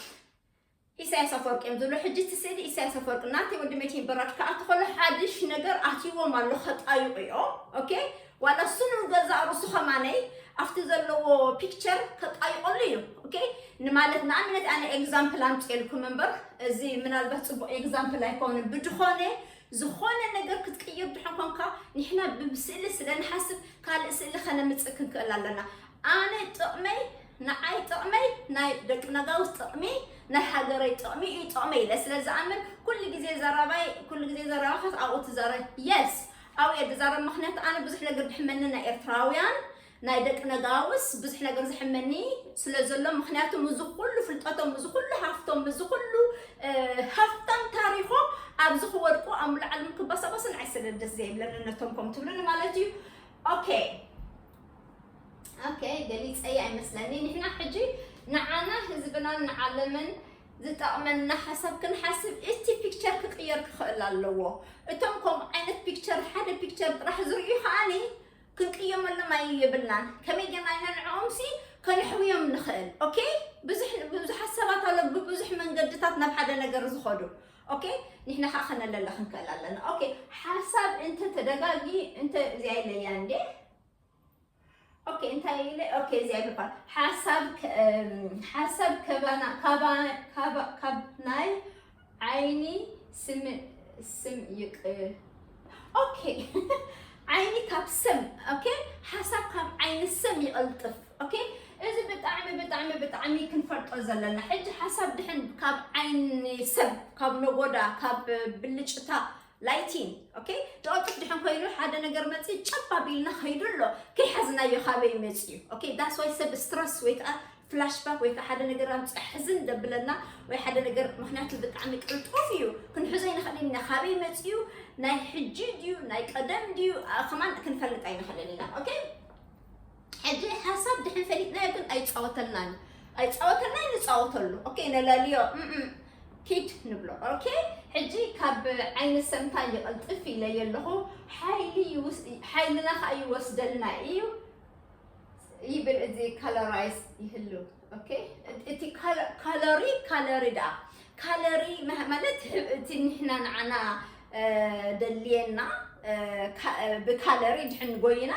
ኢሳያስ ኣፈወርቂ እዮም ዝብሎ። ሕጂ እቲ ስእሊ ኢሳያስ ኣፈወርቂ ናተይ ወዲ መድሂን በራድ ክኣቱ ከሎ ሓድሽ ነገር ኣትይዎም ኣሎ፣ ከጣይቑ እዮም። ኦኬ፣ ዋላ ስኑ ገዛእ ርእሱ ከማነይ ኣብቲ ዘለዎ ፒክቸር ከጣይቐሉ እዩ። ኦኬ፣ ንማለት ንኣብነት ኣነ ኤግዛምፕል ኣምፅኤልኩም እምበር እዚ ምናልባት ፅቡቕ ኤግዛምፕል ኣይኮንን። ብድኾነ ዝኾነ ነገር ክትቅይር ድሕን ኮንካ ንሕና ብስእሊ ስለ ንሓስብ ካልእ ስእሊ ከነምፅእ ክንክእል ኣለና። ኣነ ጥቕመይ ንዓይ ጥቕመይ ናይ ደቂ ነጋውስ ጥቕሚ ናይ ሃገረይ ጥቕሚ እዩ ጥቕመይ ኢለ ስለ ዝኣምን ኩሉ ግዜ ዘረባይ ኩሉ ግዜ ዘረባኸስ ኣብኡ ትዛረብ። የስ ኣብኡ እየ ዝዛረብ። ምክንያቱ ኣነ ብዙሕ ነገር ድሕመኒ ናይ ኤርትራውያን ናይ ደቂ ነጋውስ ብዙሕ ነገር ዝሕመኒ ስለ ዘሎ፣ ምክንያቱ ምዚ ኩሉ ፍልጠቶም፣ ምዚ ኩሉ ሃፍቶም፣ ምዚ ኩሉ ሃፍታም ታሪኮም ኣብዚ ክወድቁ ኣብ ሙሉ ዓለም ክባሳባስን ኣይ ስለ ደስ ዘይብለኒ ነቶም ከም ትብሉኒ ማለት እዩ። ኦኬ ኦኬ፣ ገሊፀይ ኣይመስለኒ። ንሕና ሕጂ ንዓና ህዝብናን ንዓለምን ዝጠቕመና ሓሳብ ክንሓስብ እቲ ፒክቸር ክቅየር ክኽእል ኣለዎ። እቶም ከምኡ ዓይነት ፒክቸር ሓደ ፒክቸር ጥራሕ ዝርእዩ ከዓኒ ክንቅየመሎም ኣይ የብልናን። ከመይ ጌርና ኢና ንዕኦም ሲ ከነሕውዮም ንኽእል? ኦኬ፣ ብዙሕ ብዙሓት ሰባት ኣሎ ብብዙሕ መንገድታት ናብ ሓደ ነገር ዝኸዱ። ኦኬ፣ ንሕና ከዓ ከነለለ ክንክእል ኣለና። ኦኬ፣ ሓሳብ እንተ ተደጋጊ እንተ እዚኣ ኢለያ እንዴ? ኦኬ፣ እንታይ ኢለ? ኦኬ፣ እዚኣ ይባል ሓሳብ ከ- እም፣ ሓሳብ ከባና ካባ ካባ ካብ ናይ ዓይኒ ስም ስም ይቅ ኦኬ፣ ዓይኒ ካብ ስም። ኦኬ፣ ሓሳብ ካብ ዓይኒ ስም ይቕልጥፍ። ኦኬ፣ እዚ ብጣዕሚ ብጣዕሚ ብጣዕሚ ክንፈልጦ ዘለና። ሕጂ ሓሳብ ድሕን ካብ ዓይኒ ሰብ ካብ ነጎዳ ካብ ብልጭታ ላይቲን። ኦኬ፣ ዝቐልጥፍ ድሕን ኮይኑ ሓደ ነገር መፂ ጨብ ኣቢልና ከይዱ ኣሎ፣ ከይሓዝናዮ ካበይ መፂኡ። ኦኬ፣ that's why ሰብ ስትረስ ወይ ከዓ ፍላሽባክ ወይ ከዓ ሓደ ነገር ኣምፅእ ሕዝን ደብለና ወይ ሓደ ነገር፣ ምክንያቱ ብጣዕሚ ቅልጡፍ እዩ፣ ክንሕዞ ይንኽእል ኢና። ካበይ መፂኡ፣ ናይ ሕጂ ድዩ ናይ ቀደም ድዩ ከማን ክንፈልጥ ኣይንኽእልን ኢና። ኦኬ፣ ሕጂ ሓሳብ ድሕን ፈሊጥናዮ ግን ኣይፃወተልናን፣ ኣይፃወተልናን ንፃወተሉ። ኦኬ፣ ነለልዮ እም፣ እም፣ ኪድ ንብሎ። ኦኬ፣ ሕጂ ካብ ዓይኒ ሰምታ ይቐልጥፍ ኢለ የለኹ፣ ሓይሊ ይውስ- ሓይልና ከዓ ይወስደልና እዩ ይብል። እዚ ካለራይዝ ይህሉ። ኦኬ፣ እቲ ካለ- ካለሪ ካለሪ ደኣ ካለሪ መ- ማለት እቲ ንሕና ንዓና እ፣ ደልየና እ፣ ካ- እ፣ ብካለሪ ድሕን ጎይና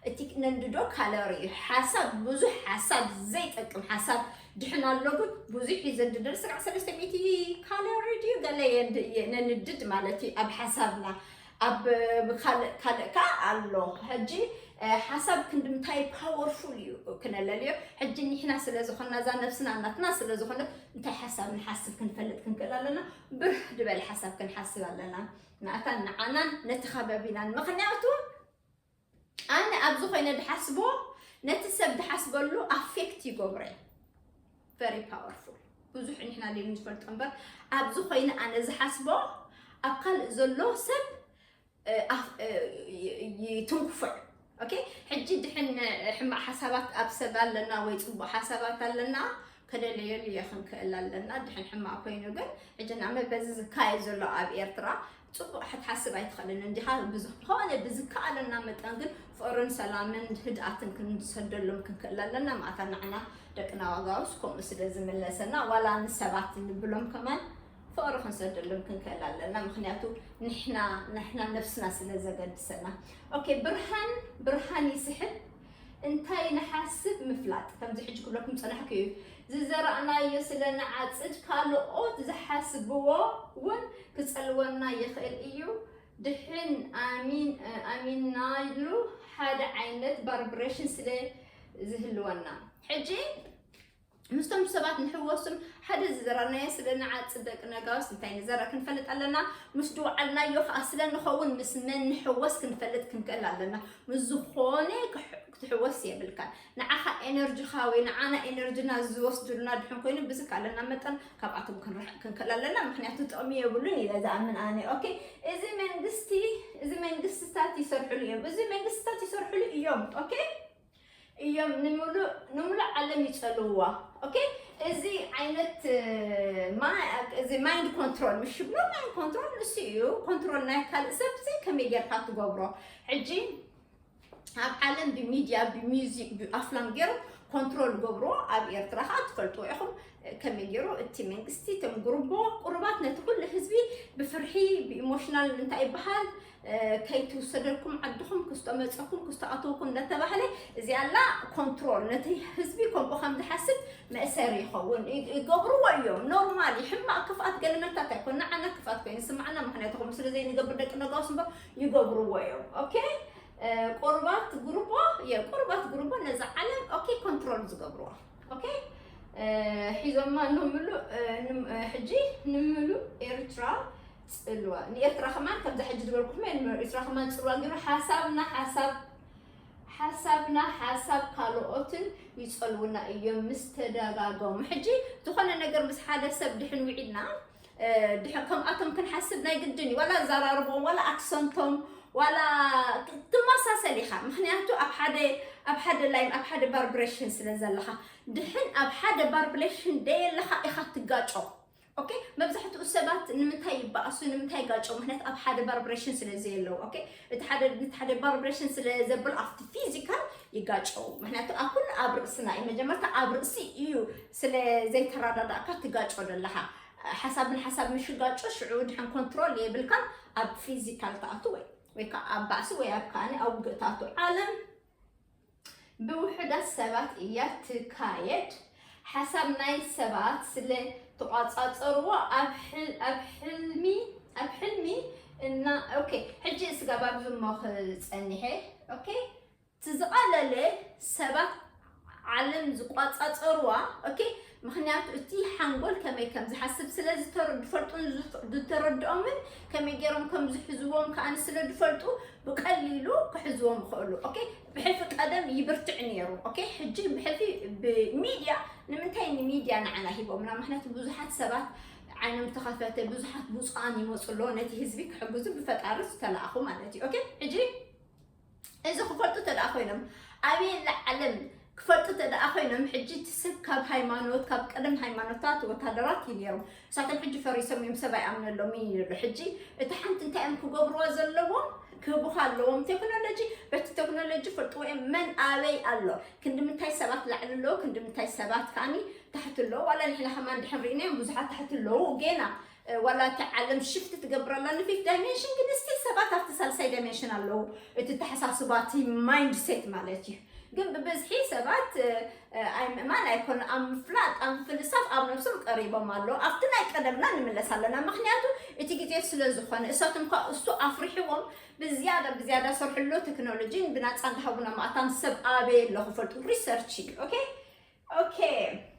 እቲ ነንድዶ ካለሪ እዩ። ሓሳብ ብዙሕ ሓሳብ ዘይጠቅም ሓሳብ ድሕን ኣሎ ግን ብዙሕ እዩ ዘንድደር። ስጋዕ ሰለስተ ሚእቲ ካለሪ ድዩ ገለ የንድ- የ- ነንድድ ማለት እዩ ኣብ ሓሳብና። ኣብ ካልእ ካልእ ከ ኣሎ። ሕጂ እ፣ ሓሳብ ክንድምታይ ፓወርፉል እዩ ክነለልዮ። ሕጂ ንሕና ስለ ዝኾንና እዛ ነብስና ናትና ስለ ዝኾነት እንታይ ሓሳብ ንሓስብ ክንፈልጥ ክንክእል ኣለና። ብርህ ዝበለ ሓሳብ ክንሓስብ ኣለና። ንኣታን ንዓናን ነቲ ከባቢናን። ምኽንያቱ ኣነ ኣብዚ ኮይነ ድሓስቦ ነቲ ሰብ ድሓስበሉ ኣፌክት ይገብሮ እዩ። ቨሪ ፓወርፉል። ብዙሕ ንሕና ሌሉ ንፈልጦ እምበር ኣብዚ ኮይነ ኣነ ዝሓስቦ ኣብ ካልእ ዘሎ ሰብ እ፣ ኣፍ- እ፣ ይ- ይትንኩፍዕ። ኦኬ፣ ሕጂ ድሕን ሕማቕ ሓሳባት ኣብ ሰብ ኣለና ወይ ፅቡቅ ሓሳባት ኣለና ከደለየሉ እየ ክንክእል ኣለና። ድሕን ሕማቕ ኮይኑ ግን ሕጂ ንኣመ በዚ ዝካየድ ዘሎ ኣብ ኤርትራ ፅቡቅ ክትሓስብ ኣይትኽእልን እንዲኻ። ብዝኾነ ብዝከኣለና መጠን ግን ፍቕርን ሰላምን ህድኣትን ክንሰደሎም ክንክእል ኣለና። ማእታ ንዓና ደቅና ዋጋውስ ከምኡ ስለ ዝምለሰና ዋላ ንሰባት ንብሎም ከማን ፍቕሪ ክንሰደሎም ክንክእል ኣለና። ምክንያቱ ንሕና ንሕና ነብስና ስለ ዘገድሰና። ኦኬ፣ ብርሃን ብርሃን ይስሕብ። እንታይ ንሓስብ ምፍላጥ። ከምዚ ሕጂ ክብለኩም ዝጸናሕኩ እዩ። ዝዘራእናዮ ስለ ንዓጽድ ካልኦት ዝሓስብዎ እውን ክጸልወና ይኽእል እዩ። ድሕን ኣሚን ኣሚናሉ ሓደ ዓይነት ቫይብሬሽን ስለ ዝህልወና ሕጂ ምስቶም ሰባት ንሕወስም ሓደ ዝዘራናዮ ስለ ንዓጽድ ደቂ ነጋውስ እንታይ ንዘራ ክንፈልጥ ኣለና። ምስ ድውዓልናዮ ከዓ ስለ ንኸውን ምስ መን ንሕወስ ክንፈልጥ ክንክእል ኣለና። ምስ ዝኾነ ክሕ- ክትሕወስ የብልካን። ንዓኻ ኤነርጂኻ ወይ ንዓና ኤነርጂና ዝወስዱልና ድሕን ኮይኑ ብዝካለና መጠን ካብኣቶም ክንርሕቅ ክንክእል ኣለና። ምክንያቱ ጥቕሚ የብሉን ኢለ ዝኣምን ኣነ። ኦኬ፣ እዚ መንግስቲ እዚ መንግስትታት ይሰርሕሉ እዮም። እዚ መንግስትታት ይሰርሕሉ እዮም። ኦኬ፣ እዮም ንምሉእ ንምሉእ ዓለም ይጸልውዋ። ኦኬ፣ እዚ ዓይነት እ፣ ማ- እዚ ማይንድ ኮንትሮል ምሽ ብሎ ማይንድ ኮንትሮል ንሱ እዩ። ኮንትሮል ናይ ካልእ ሰብ እዚ ከመይ ጌርካ ትገብሮ? ሕጂ ኣብ ዓለም ብሚድያ ብሚውዚክ ብኣፍላም ገይሩ ኮንትሮል ገብሮ። ኣብ ኤርትራ ከዓ ትፈልጥዎ ኢኹም ከመይ ገይሩ እቲ መንግስቲ እቶም ጉርቦ ቁሩባት ነቲ ኩሉ ህዝቢ ብፍርሒ ብኢሞሽናል እንታይ ይበሃል እ፣ ከይትውሰደልኩም ዓድኹም ክስቶ መፀኩም ክስቶ ኣተውኩም እንዳተባህለ እዚኣላ ኮንትሮል ነቲ ህዝቢ ከምኡ ከም ዝሓስብ መእሰሪ ይኸውን ይ- ይገብርዎ እዮም። ኖርማል እዩ። ሕማቕ ክፍኣት ገለመልታት ኣይኮን ንዓና ክፍኣት ኮይኑ ስማዕና ምክንያቱ ከምኡ ስለ ዘይንገብር ደቂ ነጋውስ እምበር ይገብርዎ እዮም። ኦኬ፣ እ፣ ቁሩባት ግሩቦ የቁሩባት ግሩቦ ነዛ ዓለም ኦኬ ኮንትሮል ዝገብርዎ። ኦኬ፣ እ፣ ሒዞማ ንምሉ እ፣ ንም- እ፣ ሕጂ ንምሉ ኤርትራ ፅልዋ ንኤርትራ ከማን ከምዛ ሕጂ ዝበልኩኹም እየ ንኤርትራ ከማን ፅልዋ ገይሩ ሓሳብና ሓሳብ ሓሳብና ሓሳብ ካልኦትን ይፀልውና እዮም ምስ ተደጋገሙ። ሕጂ ዝኾነ ነገር ምስ ሓደ ሰብ ድሕን ውዒልና እ፣ ድሕን ከምኣቶም ክንሓስብ ናይ ግድን እዩ። ዋላ ኣዘራርቦም ዋላ ኣክሰንቶም ዋላ ትመሳሰል ኢኻ። ምክንያቱ ኣብ ሓደ ኣብ ሓደ ላይን ኣብ ሓደ ቫይብሬሽን ስለ ዘለኻ ድሕን ኣብ ሓደ ቫይብሬሽን ደየለኻ ኢኻ ትጋጮ። ኦኬ፣ መብዛሕትኡ ሰባት ንምንታይ ይባኣሱ ንምንታይ ይጋጨው? ምክንያት ኣብ ሓደ ቫይብሬሽን ስለ ዘየለው። ኦኬ፣ እቲ ሓደ እቲ ሓደ ቫይብሬሽን ስለ ዘብል ኣብቲ ፊዚካል ይጋጨው። ምክንያቱ ኣብ ኩሉ ኣብ ርእስና እዩ። መጀመርታ ኣብ ርእሲ እዩ ስለ ዘይተረዳዳእካ ትጋጨው ዘለኻ። ሓሳብ ንሓሳብ ምሽጋጮ ሽዑ ድሕን ኮንትሮል የብልካን። ኣብ ፊዚካል ትኣቱ ወይ ወይ ከዓ ኣብ ባእሲ ወይ ኣብ ከኣኒ ኣብ ውግእ ትኣቱ። ዓለም ብውሑዳት ሰባት እያ ትካየድ። ሓሳብ ናይ ሰባት ስለ ተቋጻጸርዎ ኣብ ሕል- ኣብ ሕልሚ ኣብ ሕልሚ እና ኦኬ። ሕጂ ስጋብ ኣብዚ እሞ ክጸኒሐ። ኦኬ፣ እቲ ዝቐለለ ሰባት ዓለም ዝቋጻጸርዋ። ኦኬ፣ ምክንያቱ እቲ ሓንጎል ከመይ ከም ዝሓስብ ስለ ዝተረ- ዝፈልጡን ዝፍ- ዝተረድኦምን ከመይ ገይሮም ከም ዝሕዝዎም ከኣ ስለ ዝፈልጡ ብቀሊሉ ክሕዝዎም ይኽእሉ። ኦኬ፣ ብሕልፊ ቀደም ይብርትዕ ነይሩ። ኦኬ፣ ሕጂ ብሕልፊ ብሚድያ ንምንታይ ንሚድያ ንዓና ሂቦምና? ምክንያቱ ብዙሓት ሰባት ዓይኖም ዝተኸፈተ ብዙሓት ብፁዓን ይመፁ ኣለዎ ነቲ ህዝቢ ክሕግዙ ብፈጣሪ ዝተላእኹ ማለት እዩ። ኦኬ፣ ሕጂ እዚ ክፈልጡ ተደኣ ኮይኖም ኣበየላ ዓለም ክፈልጡ ተደኣ ኮይኖም ሕጂ እቲ ሰብ ካብ ሃይማኖት ካብ ቀደም ሃይማኖታት ወታደራት እዩ ነይሮም። እሳቶም ሕጂ ፈሪሶም እዮም ሰብ ኣይኣምነሎም እዩ ይብሉ። ሕጂ እቲ ሓንቲ እንታይ እዮም ክገብርዎ ዘለዎም? ክህቡኻ ኣለዎም ቴክኖሎጂ። በቲ ቴክኖሎጂ ፈልጥዎ እዮም መን ኣበይ ኣሎ፣ ክንዲ ምንታይ ሰባት ላዕሊ ኣለዉ፣ ክንዲ ምንታይ ሰባት ከኣኒ ታሕቲ ኣለዉ። ዋላ ንሕና ከማን ድሕን ርኢናዮም ብዙሓት ታሕቲ ኣለዉ ጌና ዋላ እቲ ዓለም ሽፍት ትገብረላ ንፊፍት ዳይሜንሽን ግን ስቲል ሰባት ኣብቲ ሳልሳይ ዳይሜንሽን ኣለዉ። እቲ ተሓሳስባ እቲ ማይንድ ሴት ማለት እዩ። ግን ብብዝሒ ሰባት ኣይ ምእማን ኣይኮነ ኣብ ምፍላጥ ኣብ ምፍልሳፍ ኣብ ነብሶም ቀሪቦም ኣለዉ። ኣብቲ ናይ ቀደምና ንምለስ ኣለና። ምክንያቱ እቲ ግዜ ስለ ዝኾነ እሳቶም ከ እሱ ኣፍሪሕዎም ብዝያዳ ብዝያዳ ሰርሕሎ ቴክኖሎጂን ብናፃ እንዳሃቡና ማእታን ሰብ ኣበይ ኣሎ ክፈልጡ ሪሰርች እዩ። ኦኬ ኦኬ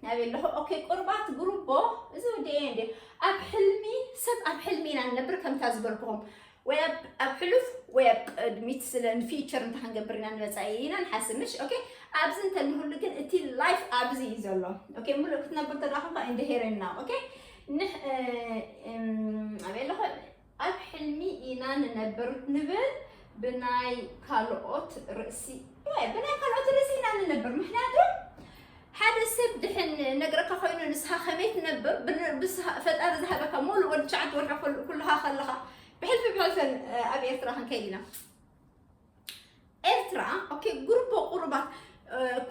ናበይ ኣለኹ? ኦኬ ቁርባት ግሩቦ እዚ ወዲ እየ እንዲ ኣብ ሕልሚ ሰብ ኣብ ሕልሚ ኢና ንነብር ከምታ ዝበልኩኹም ወይ ኣብ ኣብ ሕሉፍ ወይ ኣብ ቅድሚት ስለ ንፊቸር እንተ ክንገብር ኢና ንመጻኢ ኢና ንሓስብ ምሽ ኦኬ ኣብዚ እንተ ንህሉ ግን እቲ ላይፍ ኣብዚ እዩ ዘሎ ኦኬ ሙሉእ ክትነብር ተዳኹምካ እንደ ሄረና ኦኬ ንሕ ኣበይ ኣለኹ ኣብ ሕልሚ ኢና ንነብር ንብል ብናይ ካልኦት ርእሲ ብናይ ካልኦት ርእሲ ኢና ንነብር ምክንያቱ ሓደ ሰብ ድሕን ነግረካ ኮይኑ ንስኻ ከመይ ትነብር ፈጣሪ ዝሃበካ ሙሉ ወዲ ትሽዓተ ወርሒ ኩልኻ ከለኻ ብሕልፊ ብሕልፈን ኣብ ኤርትራ ክንከይድ ኢና ኤርትራ ኦኬ ግሩቦ ቁሩባት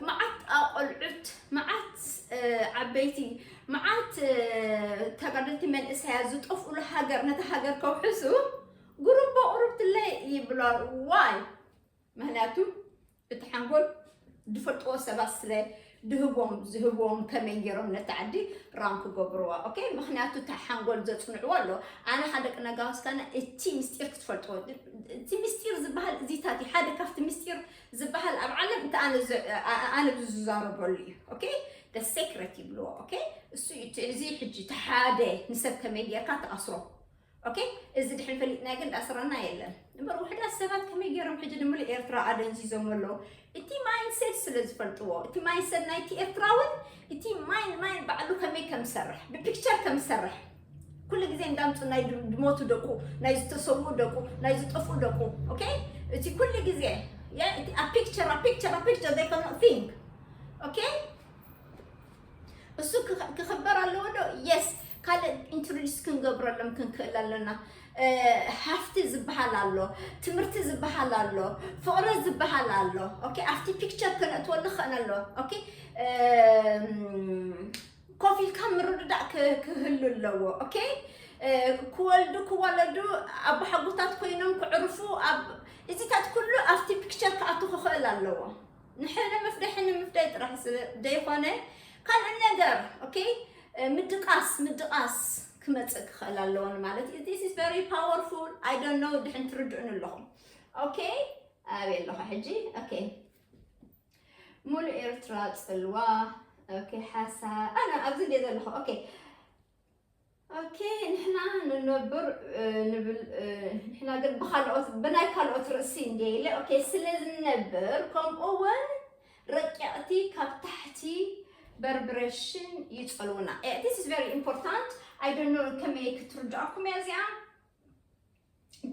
መዓት ኣቆልዑት መዓት ዓበይቲ መዓት ተጋደልቲ መንእሰያ ዝጠፍኡሉ ሃገር ነቲ ሃገር ከውሕሱ ግሩቦ ቁሩብትለይ ይብላ ዋይ ምክንያቱ እቲ ሓንጎል ዝፈልጥዎ ሰባት ስለ ድህቦም ዝህብዎም ከመይ ገይሮም ነቲ ዓዲ ራን ክገብርዋ ኦኬ ምክንያቱ እቲ ሓንጎል ዘፅንዕዎ ኣሎ ኣነ ሓደ ቅነጋወስካና እቲ ምስጢር ክትፈልጥዎ እቲ ምስጢር ዝበሃል እዚታት እዩ ሓደ ካብቲ ምስጢር ዝበሃል ኣብ ዓለም እቲ ኣነ ዝዛረበሉ እዩ ኦኬ ደ ሴክረት ይብልዎ ኦኬ እሱ እዩ እዚ ሕጂ እቲ ሓደ ንሰብ ከመይ ጌርካ ትኣስሮ ኦኬ እዚ ድሕን ፈሊጥና ግን ዳስራና የለን እምበር ውሕዳት ሰባት ከመይ ገይሮም ሕጂ ንምሉእ ኤርትራ ኣደንዚዞም ኣለዉ እቲ ማይንድሴት ስለ ዝፈልጥዎ እቲ ማይንድሴት ናይቲ ኤርትራውን እቲ ማይን ማይን ባዕሉ ከመይ ከም ዝሰርሕ ብፒክቸር ከም ዝሰርሕ ኩሉ ግዜ እንዳምፁ ናይ ድሞቱ ደቁ ናይ ዝተሰውኡ ደቁ ናይ ዝጠፍኡ ደቁ ኦኬ እቲ ኩሉ ግዜ ኣብ ፒክቸር ኣብ ፒክቸር ኣብ ፒክቸር they cannot think okay እሱ ክኽበር ኣለዎ ዶ yes ካልእ ኢንትሮዲስ ክንገብረሎም ክንክእል ኣለና ሃፍቲ ዝበሃል ኣሎ ትምህርቲ ዝበሃል ኣሎ ፍቕሪ ዝበሃል ኣሎ ኦኬ ኣብቲ ፒክቸር ክነእትወሉ ክኽእል ኣሎ ኦኬ ኮፍ ኢልካ ምርድዳእ ክህሉ ኣለዎ ኦኬ ክወልዱ ክወለዱ ኣቦሓጎታት ኮይኖም ክዕርፉ እዚታት ኩሉ ኣብቲ ፒክቸር ክኣቱ ክኽእል ኣለዎ ንሕነ ምፍዳይ ሕነ ምፍዳይ ጥራሕ ዘይኮነ ካልእ ነገር ኦኬ ምድቃስ ምድቃስ ክመፅእ ክኽእል ኣለዎ ማለት እዩ this is very powerful I don't know ድሕን ትርድኡን ኣለኹም ኦኬ ኣበይ ኣለኹ ሕጂ ኦኬ ሙሉ ኤርትራ ፅልዋ ኦኬ ሓሳ ኣነ ኣብዚ እንደ ዘለኹ ኦኬ ኦኬ ንሕና ንነብር ንብል ንሕና ግን ብካልኦት ብናይ ካልኦት ርእሲ እንደ ኢለ ኦኬ ስለ ዝነብር ከምኡ እውን ረቂቕቲ ካብ ታሕቲ በርብረሽን ይጸልውና this is very important I don't know ከመይ ክትርድኣኩም እያ እዚኣ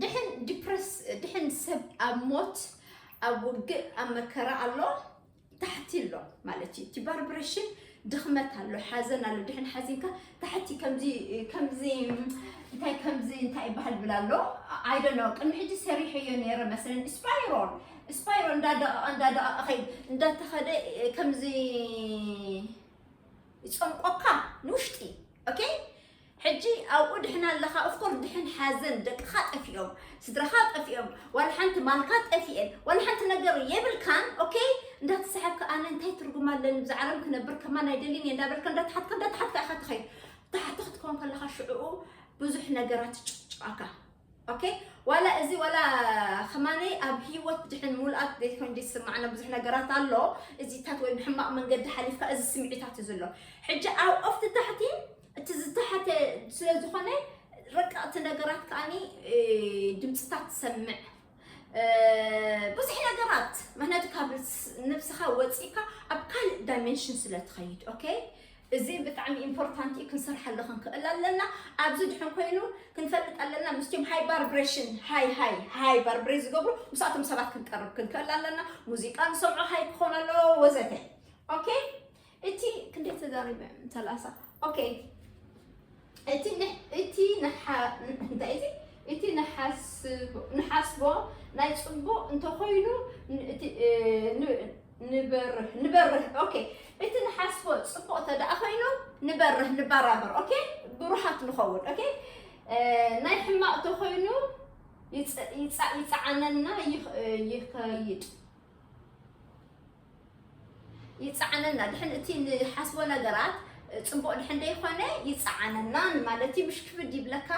ድሕን ዲፕረስ ድሕን ሰብ ኣብ ሞት ኣብ ውግእ ኣብ መከራ ኣሎ ታሕቲ ኣሎ ማለት እዩ እቲ ቫይብሬሽን ድኽመት ኣሎ ሓዘን ኣሎ ድሕን ሓዚንካ ታሕቲ ከምዚ ከምዚ እንታይ ከምዚ እንታይ ይበሃል ብል ኣሎ I don't know ቅድሚ ሕጂ ሰሪሐዮ ነይረ መስለን ስፓይሮል ስፓይሮል እንዳደቐቐ እንዳደቐቐ ኸይድ እንዳተኸደ ከምዚ ይፀምቆካ ንውሽጢ okay ሕጂ ኣብኡ ድሕን ኣለኻ። ኦፍኮርስ ድሕን ሓዘን፣ ደቅኻ ጠፊኦም፣ ስድራኻ ጠፊኦም፣ ዋላ ሓንቲ ማልካ ጠፊኤን፣ ዋላ ሓንቲ ነገር የብልካን። ኦኬ፣ እንዳተሳሓብካ ኣነ እንታይ ትርጉም ኣለኒ ብዛ ዓለም ክነብር ከማን ኣይደልን እየ እንዳበልካ እንዳተሓትካ እንዳተሓትካ ኢኻ ትኸይድ። ታሕቲ ክትከውን ከለኻ ሽዕኡ ብዙሕ ነገራት ይጭቅጭቃካ። ኦኬ፣ ዋላ እዚ ዋላ ከማነይ ኣብ ህይወት ድሕን ሙሉኣት ዘይኮን ዝስማዕና ብዙሕ ነገራት ኣሎ። እዚታት ወይ ብሕማቕ መንገዲ ሓሊፍካ እዚ ስምዒታት እዩ ዘሎ። ሕጂ ኣብ ኦፍቲ ታሕቲ እቲ ዝተሓተ ስለ ዝኾነ ረቀቕቲ ነገራት ከኣኒ ድምፅታት ትሰምዕ። ብዙሕ ነገራት ምክንያቱ ካብ ነብስኻ ወፂእካ ኣብ ካልእ ዳይሜንሽን ስለ ትኸይድ። ኦኬ፣ እዚ ብጣዕሚ ኢምፖርታንት እዩ። ክንሰርሓሉ ክንክእል ኣለና። ኣብዚ ድሕን ኮይኑ ክንፈልጥ ኣለና። ምስቲም ሃይ ቫይብሬሽን፣ ሃይ ሃይ ሃይ ቫይብሬት ዝገብሩ ምስኣቶም ሰባት ክንቀርብ ክንክእል ኣለና። ሙዚቃ ንሰምዖ ሃይ ክኾን ኣለዎ ወዘተ። ኦኬ፣ እቲ ክንደይ ተዛሪበ? ሰላሳ። ኦኬ፣ እቲ ንሕ- እቲ ንሓ- እንታይ እቲ እቲ ንሓስቦ ንሓስቦ ናይ ጽቡቕ እንተኾይኑ ን- እቲ እ፣ ን- ንበርህ ንበርህ። ኦኬ፣ እቲ ንሓስቦ ጽቡቕ ተደኣ ኮይኑ ንበርህ ንበራበር። ኦኬ፣ ብሩሃት ንኸውን። ኦኬ፣ እ፣ ናይ ሕማቕ ተኾይኑ ይጽ- ይጻ- ይጻዓነና ይኽ- ይኸይድ ይጻዓነና። ድሕን እቲ ንሓስቦ ነገራት ጽቡቕ ድሕን ደይኾነ ይጻዓነና ማለት እዩ። ምሽ ክብድ ይብለካ፣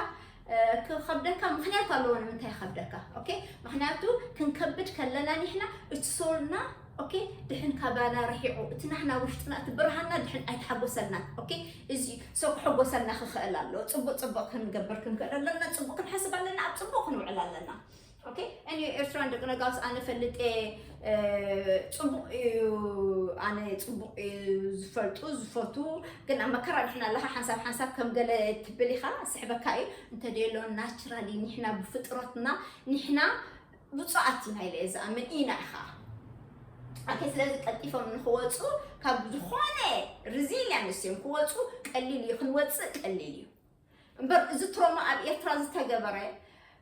እ፣ ክኸብደካ ምኽንያት ኣለዎ ንምንታይ ይኸብደካ። ኦኬ፣ ምኽንያቱ ክንከብድ ከለና ንሕና እቲ ሶልና፣ ኦኬ፣ ድሕን ካባና ርሒቑ፣ እቲ ናህና ውሽጥና እቲ ብርሃንና ድሕን ኣይተሓጎሰልናን። ኦኬ፣ እዚ ሰው ክሕጎሰልና ክኽእል ኣለዎ። ጽቡቕ ጽቡቕ ክንገብር ክንክእል ኣለና። ጽቡቕ ክንሓስብ ኣለና። ኣብ ጽቡቕ ክንውዕል ኣለና። ኦኬ፣ እኒ ኤርትራን ደቂ ነጋውስ ኣነ ፈልጥ እየ፣ እ፣ ጽቡቕ እዩ፣ ኣነ ጽቡቕ እዩ ዝፈልጡ ዝፈቱ፣ ግን ኣብ መከራ ድሕና ኣለኻ ሓንሳብ ሓንሳብ ከም ገለ ትብል ኢኻ፣ ስሕበካ እዩ። እንተደሎ ናቹራሊ ንሕና ብፍጥረትና ንሕና ብፁዓት ኢና ኢለ እየ ዝኣምን ኢና ኢኻ። ኦኬ፣ ስለዚ ቀልጢፎም ንክወፁ ካብ ዝኾነ ሪዚሊያንስ እዮም ክወፁ ቀሊል እዩ፣ ክንወፅእ ቀሊል እዩ። እምበር እዚ ትሮማ ኣብ ኤርትራ ዝተገበረ፣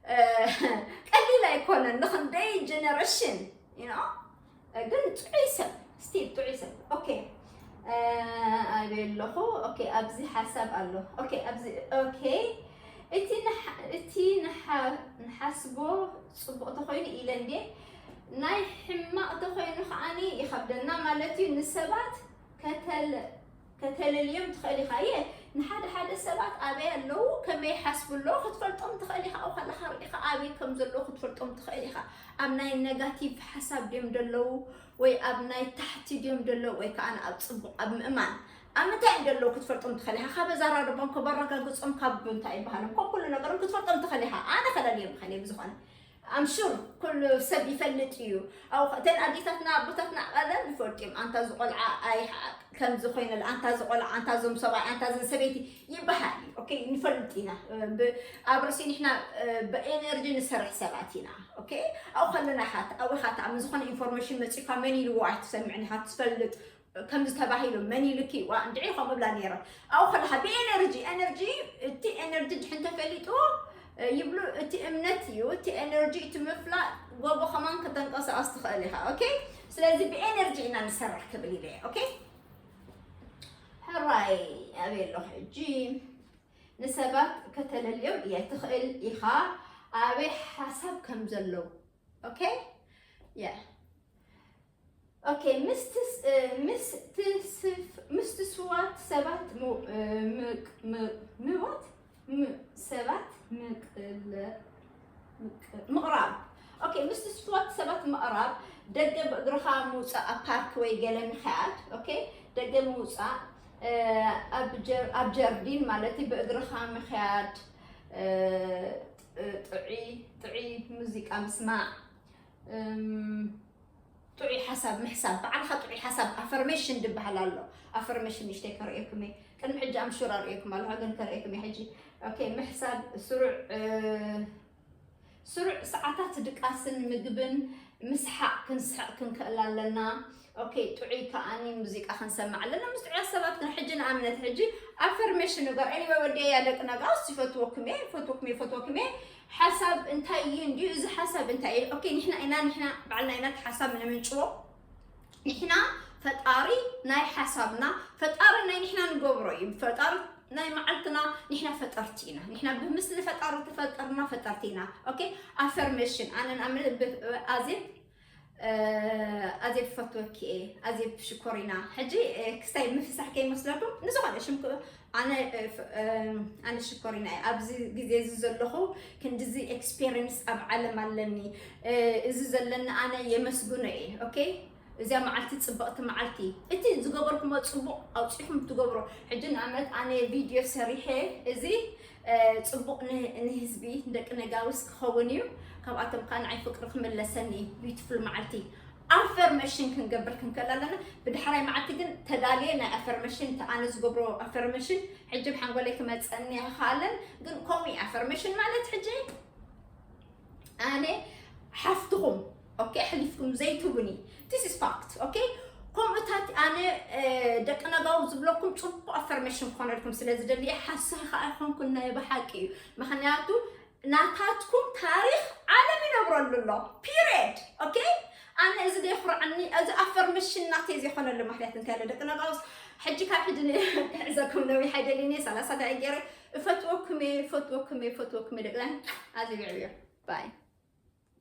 እ፣ ቀሊል ኣይኮነን። ንኽንደይ ጀነሬሽን፣ you know፣ ግን ጥዑይ ሰብ፣ ስቲል ጥዑይ ሰብ። ኦኬ፣ እ፣ ኣበይ ኣለኹ? ኦኬ፣ ኣብዚ ሓሳብ ኣሎ። ኦኬ፣ ኣብዚ፣ ኦኬ፣ እቲ ንሓ- እቲ ንሓ- ንሓስቦ ጽቡቕ ተኾይኑ ኢለ እንዴ፣ ናይ ሕማቕ ተኾይኑ ከዓኒ ይኸብደና ማለት እዩ። ንሰባት ከተለ ከተለልዮም ትኽእል ኢኻ። እየ፣ ንሓደ ሓደ ሰባት ኣበይ ኣለዉ፣ ከመይ ይሓስቡ ኣለዉ ክትፈልጦም ትኽእል ኢኻ። ኣብኡ ከለኻ ርኢኻ ኣበይ ከም ዘለዉ ክትፈልጦም ትኽእል ኢኻ። ኣብ ናይ ኔጋቲቭ ሓሳብ ድዮም ዘለዉ ወይ ኣብ ናይ ታሕቲ ድዮም ዘለዉ ወይ ከዓ ኣብ ጽቡቕ ኣብ ምእማን ኣብ ምንታይ እዮም ዘለዉ ክትፈልጦም ትኽእል ኢኻ። ካብ ኣዘራርቦም ካብ ኣረጋግጾም ካብ እንታይ ይበሃሎም ካብ ኩሉ ነገሮም ክትፈልጦም ትኽእል ኢኻ። ኣነ ከለልዮም ይኽእል እየ ብዝኾነ ኣምሹር ኩሉ ሰብ ይፈልጥ እዩ። ኣብ እተን ኣዴታትና ኣቦታትና ቀደም ይፈልጡ እዮም። ኣንታ ዝቆልዓ ኣይ ከምዚ ኮይነ ኣንታ ዝቆልዓ ኣንታ ዞም ሰብኣይ ኣንታ ዘን ሰበይቲ ይበሃል እዩ። ኦኬ ንፈልጥ ኢና። ብ- ኣብ ርእሲ ንሕና ብኤነርጂ ንሰርሕ ሰባት ኢና። ኦኬ ኣብኡ ከለና ኢኻ ኣብኡ ኢኻ ትኣምን። ዝኾነ ኢንፎርሜሽን መፂእካ መን ኢልዎ ኣይትሰምዕን ኢኻ ትፈልጥ። ከምዚ ተባሂሉ መን ኢሉኪ ዋ እንድዒ ከምኡ ብላ ነይረ። ኣብኡ ከለኻ ብኤነርጂ ኤነርጂ እቲ ኤነርጂ ድሕን ተፈሊጥዎ ይብሉ እቲ እምነት እዩ እቲ ኤነርጂ እቲ ምፍላጥ ጎቦ ከማን ከተንቀሳቐስ ትኽእል ኢኻ። ኦኬ ስለዚ ብኤነርጂ ኢና ንሰርሕ ክብል ኢለ እየ። ኦኬ ሕራይ ኣበይ ኣሎ ሕጂ ንሰባት ከተለልዮም እየ ትኽእል ኢኻ ኣበይ ሓሳብ ከም ዘለዉ። ኦኬ ያ ኦኬ ምስ ትስ- እ፣ ምስ ትስፍ- ምስ ትስዋት ሰባት ም- እ፣ ምቅ- ም- ምዋት ም- ሰባት ምቅለ ምቅ- ምቕራብ ኦኬ ምስ ትስዋት ሰባት ምቕራብ ደገ ብእግርኻ ምውፃእ ኣብ ፓርክ ወይ ገለ ምኽያድ ኦኬ ደገ ምውፃእ እ፣ ኣብ ጀር- ኣብ ጀርዲን ማለት እዩ ብእግርኻ ምኽያድ እ፣ ጥ- ጥዑይ ጥዑይ ሙዚቃ ምስማዕ እም፣ ጥዑይ ሓሳብ ምሕሳብ ባዕልኻ ጥዑይ ሓሳብ ኣፈርሜሽን ድበሃል ኣሎ። ኣፈርሜሽን ንሽተይ ከርእየኩም እየ ቅድሚ ሕጂ ኣምሹር ኣርእየኩም ኣለኹ ግን ከርእየኩም እየ ሕጂ። ኦኬ ምሕሳብ ስሩዕ እ፣ ስሩዕ ሰዓታት ድቃስን ምግብን ምስሓቕ ክንስሕቕ ክንክእል ኣለና። ኦኬ ጥዑይ ከኣኒ ሙዚቃ ክንሰምዕ ኣለና ምስ ጥዑያት ሰባት ግን ሕጂ ንኣብነት ሕጂ ኣፈርሜሽን ንገር ኤኒወይ ወደያ ደቂ ነጋውስ ይፈትወኩም እየ ይፈትወኩም እየ ይፈትወኩም እየ ሓሳብ እንታይ እዩ እንድዩ እዚ ሓሳብ እንታይ እዩ ኦኬ ንሕና ኢና ንሕና ባዕልና ኢና እቲ ሓሳብ ነመንጭዎ ንሕና ፈጣሪ ናይ ሓሳብና ፈጣሪ ናይ ንሕና ንገብሮ እዩ ፈጣሪ ናይ መዓልትና ንሕና ፈጠርቲ ኢና። ንሕና ብምስሊ ፈጣሪ ተፈጠርና ፈጠርቲ ኢና። Okay? Affirmation ኣነ ንኣምን ኣዜብ ኣዜብ ፈትወኪ እየ። ኣዜብ ሽኮሪና። ሕጂ ክስታይ ምፍሳሕ ከይመስለኩም ንዝኾነ ሽም ኣነ ኣነ ሽኮሪና እየ። ኣብዚ ግዜ እዚ ዘለኹ ክንድዚ experience ኣብ ዓለም ኣለኒ። እዚ ዘለኒ ኣነ የመስግኖ እየ። Okay? እዚኣ መዓልቲ ጽብቕቲ መዓልቲ፣ እቲ ዝገበርኩሞ ጽቡቕ ኣውጺኹም ትገብሮ። ሕጂ ንኣብነት ኣነ ቪድዮ ሰሪሐ እዚ ጽቡቕ ንህዝቢ ደቂ ነጋውስ ክኸውን እዩ። ካብኣቶም ከዓ ንዓይ ፍቅሪ ክምለሰኒ። Beautiful መዓልቲ። Affirmation ክንገብር ክንከል ኣለና። ብድሕራይ መዓልቲ ግን ተዳልየ ናይ affirmation፣ ኣነ ዝገብሮ affirmation ሕጂ ብሓንጎለይ ክመፀኒ ኣይክኣለን። ግን ከምኡ affirmation ማለት ሕጂ ኣነ ሓፍትኹም፣ okay? ኣሕሊፍኩም ዘይትቡኒ። This is fact, okay? ከምኡታት ኣነ ደቂ ነጋው ዝብለኩም ጽቡቕ affirmation ክኾነልኩም ስለ ዝደልየ ሓሳይ ከዓ ይኾንኩን ናይ ብሓቂ እዩ። ምክንያቱ ናታትኩም ታሪኽ ዓለም ይነብረሉ ኣሎ። Period. Okay? ኣነ እዚ ደይኩርዓኒ፣ እዚ affirmation ናተይ ዘይኮነሉ ምክንያት እንታይ ኣሎ? ደቂ ነጋውስ ሕጂ ካብ ሕጂ ክሕዘኩም ነዊሕ ኣይደልኒ። ሰላሳ ደቂ ገይረ እፈትወኩም እየ፣ እፈትወኩም እየ፣ እፈትወኩም እየ። ደቂ ኣዝዩ ይዕብዮ። Bye.